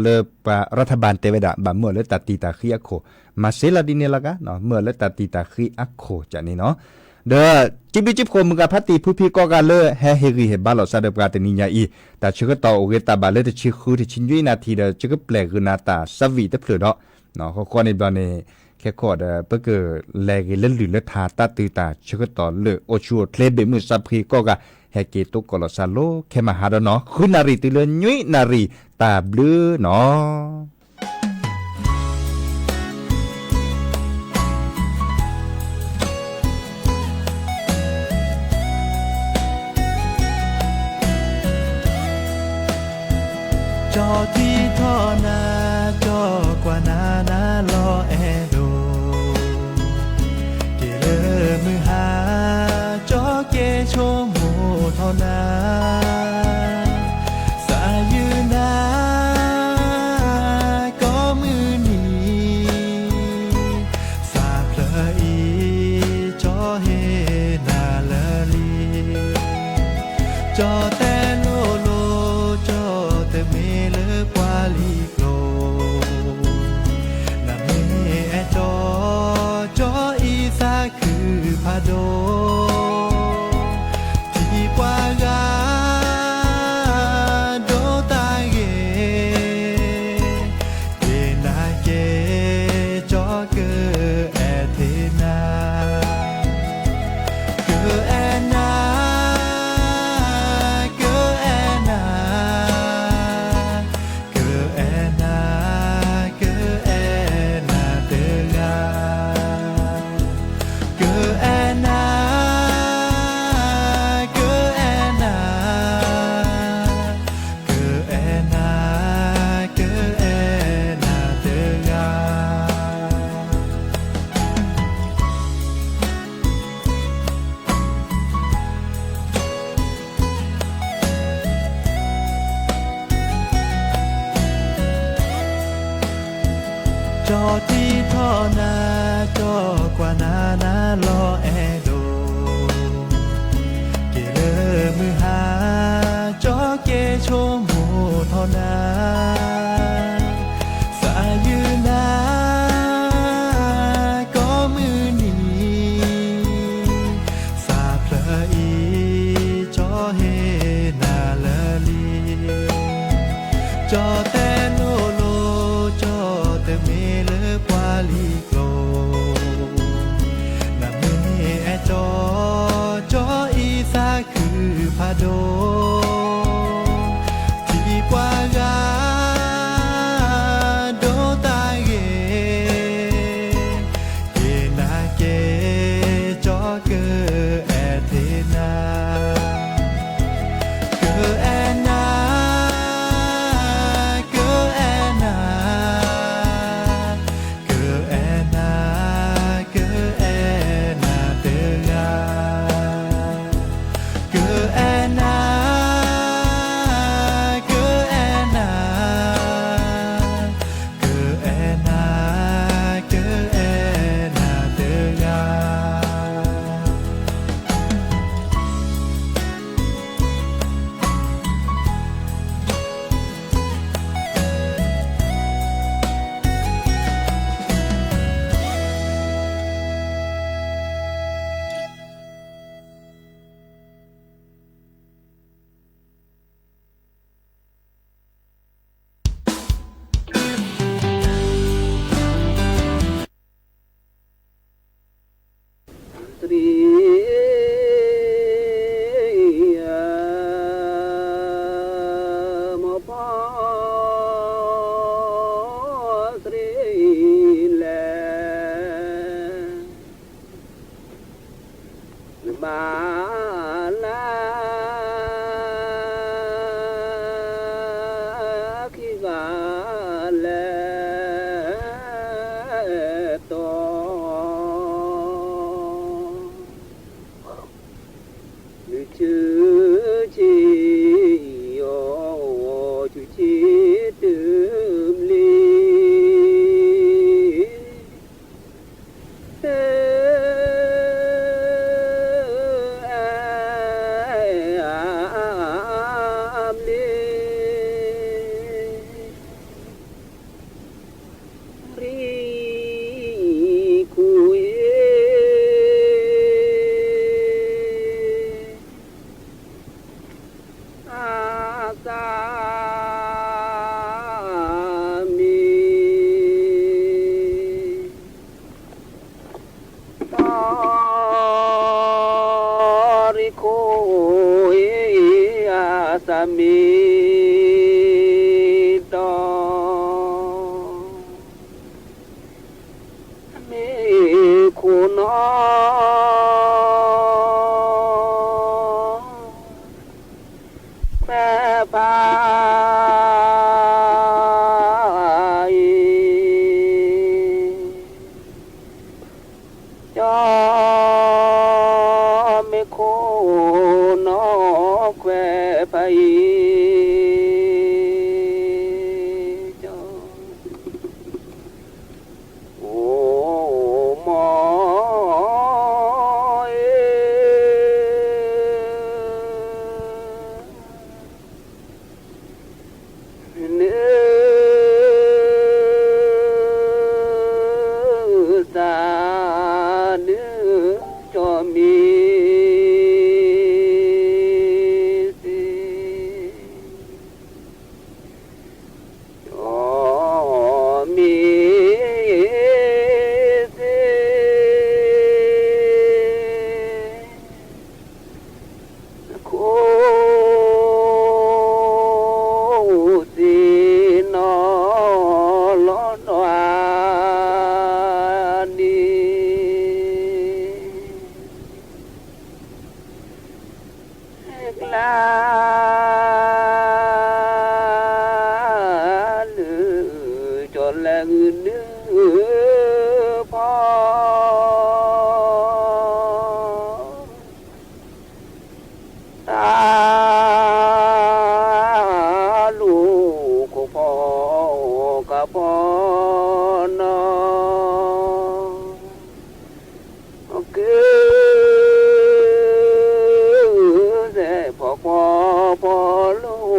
လၢပှၤရၤထၣ်ဘၣ်တဲဝဲဒၣ် ဘၣ်မၢအီၤလၢတၢ်တံာ်တၢ်ဃံအခိၣ်, မၤစ့လီၤဒ်န့ၣ်လီၤဂာ်, မၢအီၤလၢတၢ်တံာ်တၢ်ဃံအခိၣ်ကန့ၣ်နီၤ. ဒီး ကံဘျုးကံဖှိၣ်မုၢ်ဂၤဖးတံၢ် ဖုဖံကီၢ်ဂၤလၢဟဲဟ့ၣ်ဂံၢ်ဟ့ၣ်ဘါလိာ်သးဒီးပှၤတနံၤညါအံၤ, တၢ်ဆၢကတီၢ်အိၣ်ဂ့ၤတၢ်ဘၣ်လၢတဆံဃု တဆံနွံနၣ်ရံၣ်ဒီး ယကပျဲၢ်ဂုာ်နၤတၢ်သးဝံၣ်တဖျၢၣ်ဒီး ဃီဃီန့ၣ်ဘျီန့ၣ် ခဲခိၣ်ဒီး ပကလဲၤဂ့ၤလၢလုၢ်လၢထါ တၢ်တုၤတၢ်ဆၢကတီၢ်လၢ အိၣ်ဆူၣ်အိၣ်ချ့ဘ့ၣ်မုၢ်သးဖှံကီၢ်ဂၤ ဟဲက့ၤတိကိးလီၤသးလိခဲမဟါဒီးနီၤ, ဃုနၣ်ရံၣ်တုၤလၢနွံနၣ်ရံၣ် တၢ်ဘျုးနီၤ. ကၠီထံထီၣ်နၤ, ကၠီကွၢ်နၤ နၤလီၤအဲၣ်ဒိး, က့ၤလၢမုၢ်ဟါ, ကၠီက့ၤဆိကမိၣ်ထီၣ်နၤ, သးယုၢ်နၤ ကိးမုၢ်နံၤ, သးဖျၢၣ်အံၤ ကၠီဟ့ၣ်နၤလၢာ်လံ, ကၠီတဲလိၤလိၤ ကၠီတမ့ၢ်လၢပှၤလံၤကျိၤ, နမ့ၢ်အဲၣ်ကၠီ, ကၠီအံၤသးခုဖးဒိၣ်, ထံၣ်ပှၤဂၤ ဒိးတၢ်ဂ့ၤ, က့ၤနၤက့ၤ ကၠီကအဲၣ်ထံနၤ, ကအဲၣ်နၤ, ကအဲၣ်နၤ, ကအဲၣ်နၤ, ကအဲၣ်နၤတဂၤ, ကအဲၣ်နၤ, ကအဲၣ်နၤ, ကအဲၣ်နၤ, ကအဲၣ်နၤတဂၤ. ကၠီထံထီၣ်နၤ, ကၠီကွၢ်နၤ နၤလီၤအဲၣ်ဒိး, က့ၤလၢမုၢ်ဟါ, ကၠီက့ၤဆိကမိၣ်ထီၣ်နၤ, သးယုၢ်နၤ ကိးမုၢ်နံၤ, သးဖျၢၣ်အံၤ ကၠီဟ့ၣ်နၤလၢာ်လံ, ကၠီတဲလိၤလိၤ ကၠီတမ့ၢ်လၢပှၤလံၤကျိၤ, နမ့ၢ်အဲၣ်ကၠီ, ကၠီအံၤသးခုဖးဒိၣ်, ထံၣ်ပှၤဂၤ ဒိးတၢ်ဂ့ၤ, က့ၤနၤက့ၤ ကၠီကအဲၣ်ထံနၤ, ကအဲၣ်နၤ, ကအဲၣ်နၤ, ကအဲၣ်နၤ, ကအဲၣ်နၤတဂၤ, ကအဲၣ်နၤ သးမံ တီရံခိၣ်အံၤ အသးမံတီ မ့ၢ်ခိၣ်နီၢ် ခွဲးဖးအံၤ ကၠီ မ့ၢ်ခိၣ်နီၢ်ခွဲးဖးအံၤ ကၠီ အိၣ်မီၢ်အံၤ နသးဒုး ကၠီမ့ၢ်သ့ ကၠီမ့ၢ်သ့ ခိၣ်သ့ၣ်နီၣ်လီၤနီၢ်အါဒံး ကျါ လၢကၠီလဲၤဂုာ်ဒုးဖီ တၢ်လူၤခိၣ်ဖီ ကဖီနီၢ် က့ သဲးဖီကွီဖီလိာ်မိ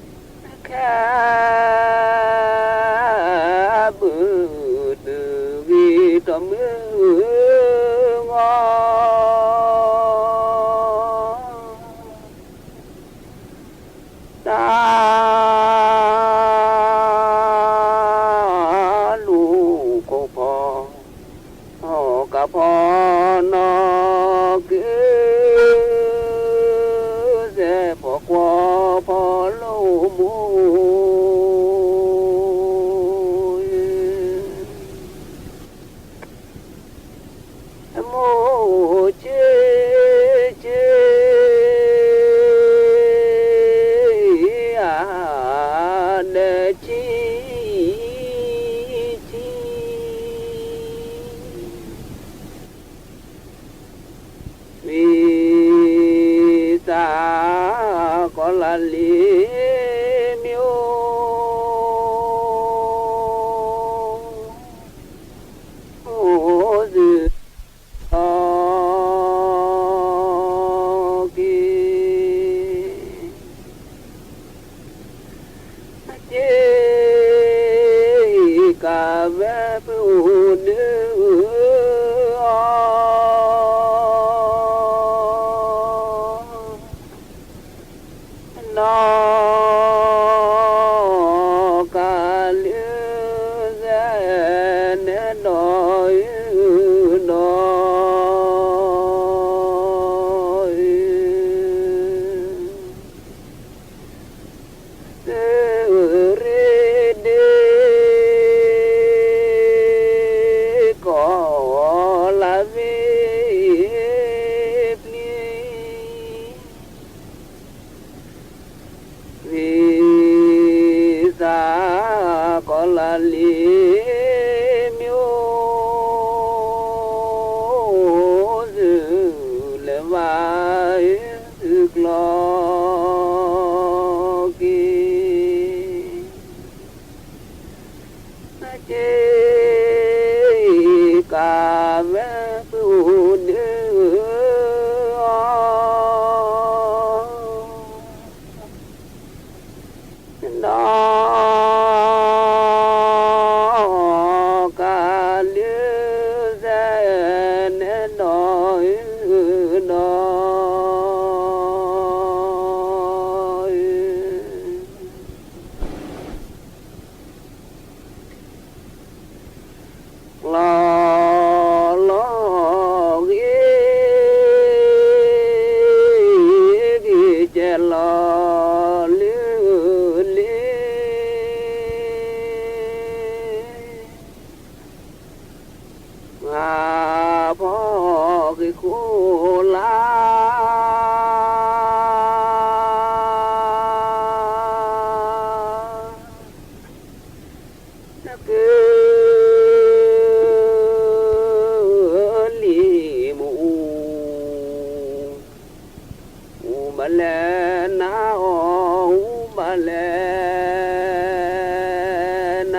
ၢ် ခဲ ဘုးတုၤဂ့ၤတမုၢ်ဂီၤ တၢ် လူၤခိၣ်ဖီ ကဖီနီၢ်က့ သဲးဖီကွီဖီလိာ်မိၢ် မိၢ်ဆ့ဆ့ အါ ဒီးဆံ ဆံ ဝံသး ကီၤလၤလံၤ မ့ၢ်အိၣ် အိၣ်သု အီၤက့ၤ က့ၤ ကးဝဲပအိၣ်ဒုးအီၤ နီၢ်ကးလုၢ်သဲးနဲဒီးအုၣ်ဒီး သုးရ့ၣ်ဒ့ ကီၤလၤဝ့ၢ်ပျံၤ ဝံသး ကီၤလၤလံၤ မ့ၢ်အိၣ်သုး လဲၤဝါအုၣ်သုးကျီၤက့ၤ က့ၤ ကးဝဲပအိၣ်ဒုးအီၤ နီၢ်ကးလုၢ်သဲးနဲဒီး အဖီၣ်ဂ့ၤဃိလၢ နကလံၤမူး အူမလဲနၤအီၤ အူမလဲနၤ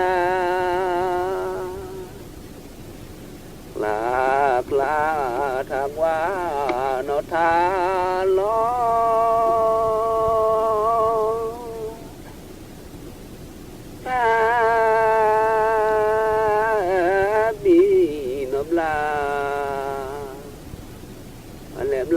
ကျါကျါထးကွၢ်နီၢ်ထးလီၤ တၢ်ဘံၣ်နီၢ်ဘျါ ဘျါလဲၤဘျါ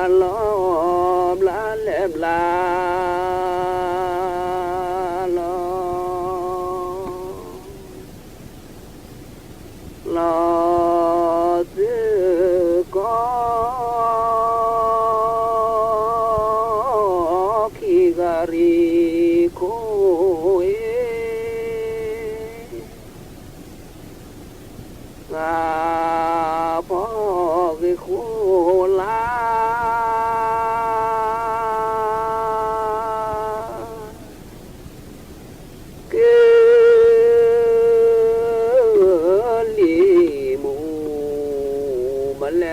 လီၤ ဘျါလဲၤဘျါလီၤ လီၤသုကီၢ် ခံဂၤရံၣ်ခိၣ်အ့ၣ် ပှၤဖီၣ်ဂ့ၤဃိလၢ ကလံၤမူး မလဲ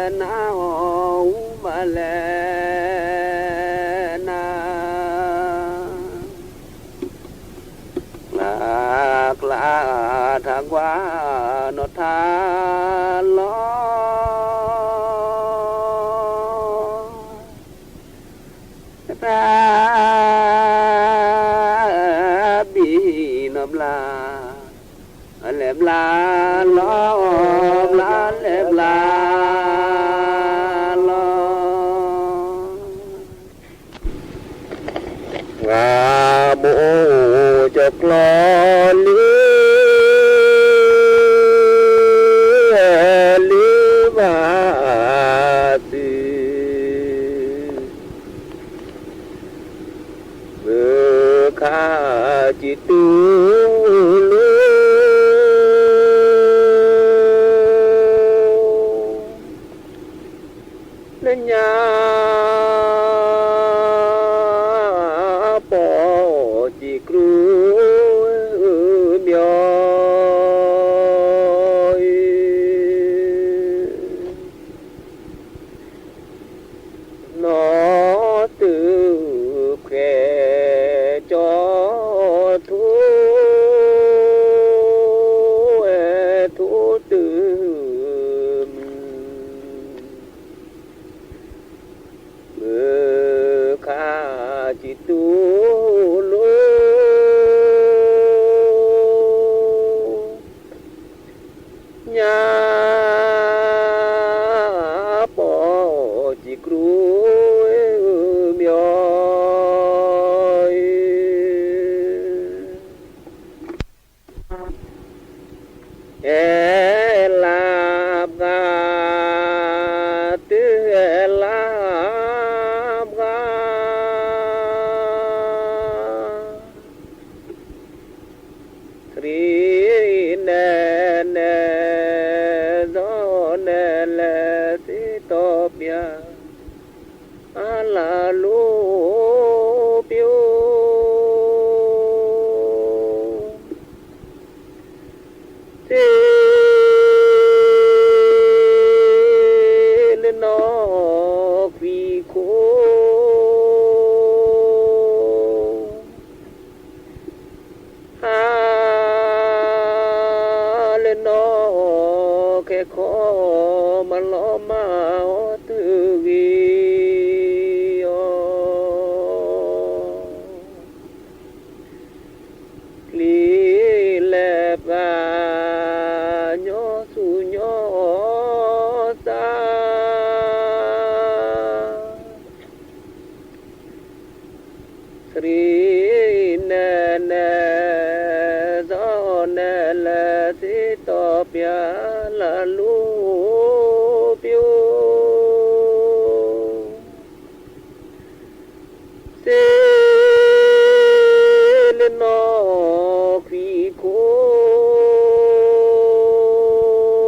နၤအီၤ မလဲနၤ ကျါကျါထးကွၢ်နီၢ်ထးလီၤ တၢ်ဘံၣ်နီၢ်ဘျါ ဘျါလဲၤဘျါလီၤ ဘျါလဲၤဘျါလီၤ ပှၤဘိၣ်ကၠီၤကျီလၢ လၢဘၣ်သု မုၢ်ခါစံးတူၢ်လိာ် လၢညါပီၢ်စံးကျူမၠီ နီၢ်တုၤဖှဲးကၠီထူ ဝဲထူတုၤမုၢ် မုၢ်ခါစံးတူၢ်လိာ် ညါပီၢ်စံးကျူမၠီ အဲၣ်လၢပှၤ တုၤအဲၣ်လၢပှၤ သရံးနဲနဲ စီၤနဲလဲၤစံးတီၢ်ပျၢ် အလၢ်လိပျိ စ့လၢနီၢ်ခွံခိၣ် ဟါလၢနီၢ်ခဲခီ မၤလီၤမၢ်အီၤတုၤဂ့ၤအီၤ ကျံၤလဲၤပှၤ ညီဆူၣ်ညီသး သရံးနဲနဲ စီၤနဲလဲၤစံးတီၢ်ပျၢ် လၢ်လိပျိ စ့လၢနီၢ်ခွံခိၣ်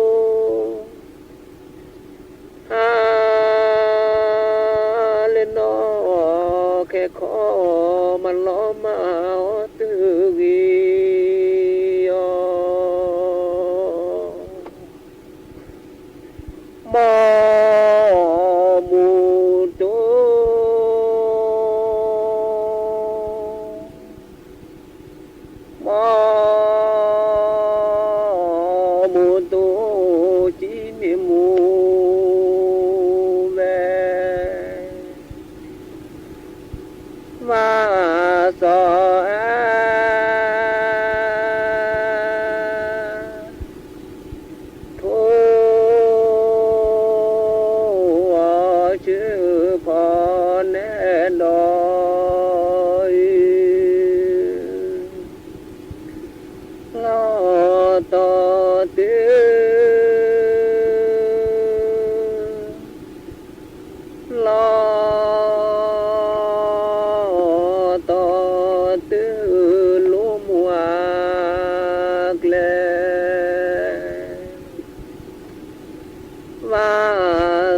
ဘၣ်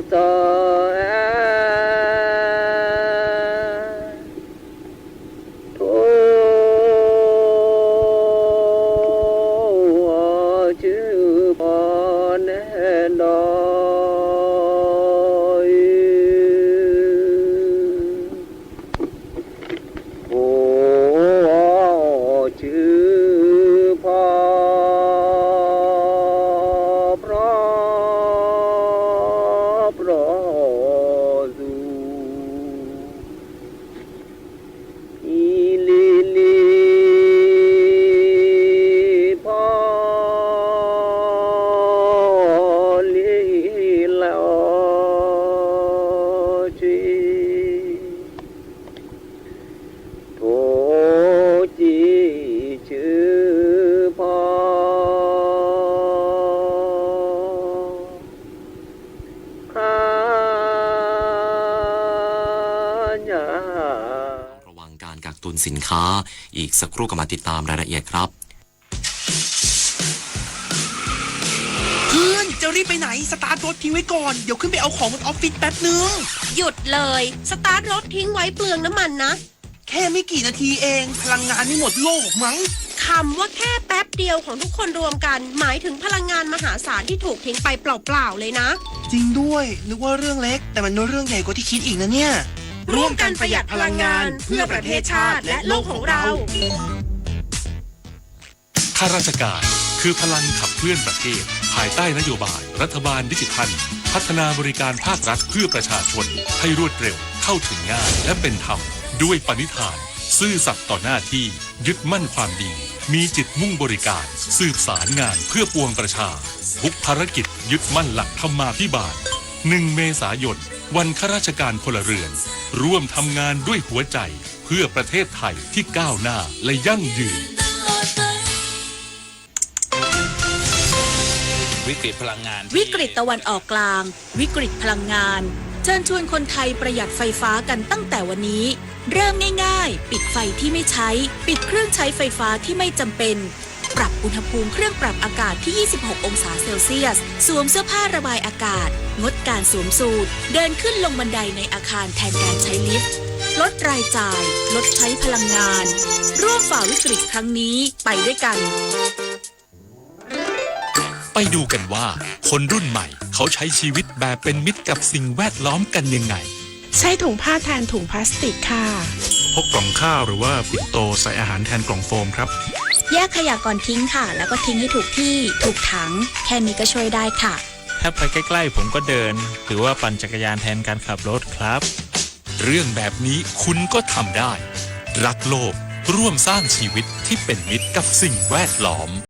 စီၤအဲ ထိၣ် အီၣ်စုဖီနဲဒီး ထိၣ် အီၣ်စုဖီ ပြီပြီဆူ အံၤလံၤလံၤ ဖီလံၤလီၤဆံ ထိၣ်စံးဆၢဖီ ခါညါ ระวังการกักตุนสินค้า อีกสักครู่กลับมาติดตามรายละเอียดครับ เพื่อน จะรีบไปไหน สตาร์ทรถทิ้งไว้ก่อน เดี๋ยวขึ้นไปเอาของบนออฟฟิศแป๊บนึง หยุดเลย สตาร์ทรถทิ้งไว้เปลืองน้ำมันนะ แค่ไม่กี่นาทีเอง พลังงานไม่หมดโลกหรอกมั้ง คำว่าแค่แป๊บเดียวของทุกคนรวมกัน หมายถึงพลังงานมหาศาลที่ถูกทิ้งไปเปล่าๆเลยนะ จริงด้วย นึกว่าเรื่องเล็ก แต่มันเรื่องใหญ่กว่าที่คิดอีกนะเนี่ย ร่วมกันประหยัดพลังงาน เพื่อประเทศชาติและโลกของเรา ข้าราชการคือพลังขับเคลื่อนประเทศ ภายใต้นโยบายรัฐบาลดิจิทัล พัฒนาบริการภาครัฐเพื่อประชาชนให้รวดเร็ว เข้าถึงง่าย และเป็นธรรม ด้วยปณิธาน ซื่อสัตย์ต่อหน้าที่ ยึดมั่นความดี มีจิตมุ่งบริการ สืบสารงานเพื่อปวงประชา ทุกภารกิจยึดมั่นหลักธรรมาภิบาล หนึ่ง เมษายน วันข้าราชการพลเรือน ร่วมทำงานด้วยหัวใจ เพื่อประเทศไทยที่ก้าวหน้าและยั่งยืน วิกฤตพลังงานที่ วิกฤตตะวันออกกลาง วิกฤตพลังงาน เชิญชวนคนไทยประหยัดไฟฟ้ากันตั้งแต่วันนี้ เริ่มง่ายๆ ปิดไฟที่ไม่ใช้ ปิดเครื่องใช้ไฟฟ้าที่ไม่จำเป็น ปรับอุณหภูมิเครื่องปรับอากาศที่ ยี่สิบหก องศาเซลเซียส สวมเสื้อผ้าระบายอากาศ งดการสวมสูท เดินขึ้นลงบันไดในอาคารแทนการใช้ลิฟต์ ลดรายจ่าย ลดใช้พลังงาน ร่วมฝ่าวิกฤตครั้งนี้ไปด้วยกัน ไปดูกันว่า คนรุ่นใหม่เขาใช้ชีวิตแบบเป็นมิตรกับสิ่งแวดล้อมกันยังไง ใช้ถุงผ้าแทนถุงพลาสติกค่ะ พกกล่องข้าวหรือว่าปิ่นโตใส่อาหารแทนกล่องโฟมครับ แยกขยะก่อนทิ้งค่ะ แล้วก็ทิ้งให้ถูกที่ ถูกถัง แค่นี้ก็ช่วยได้ค่ะ ถ้าไปใกล้ๆ ผมก็เดิน หรือว่าปั่นจักรยานแทนการขับรถครับ เรื่องแบบนี้คุณก็ทำได้ รักโลก ร่วมสร้างชีวิตที่เป็นมิตรกับสิ่งแวดล้อม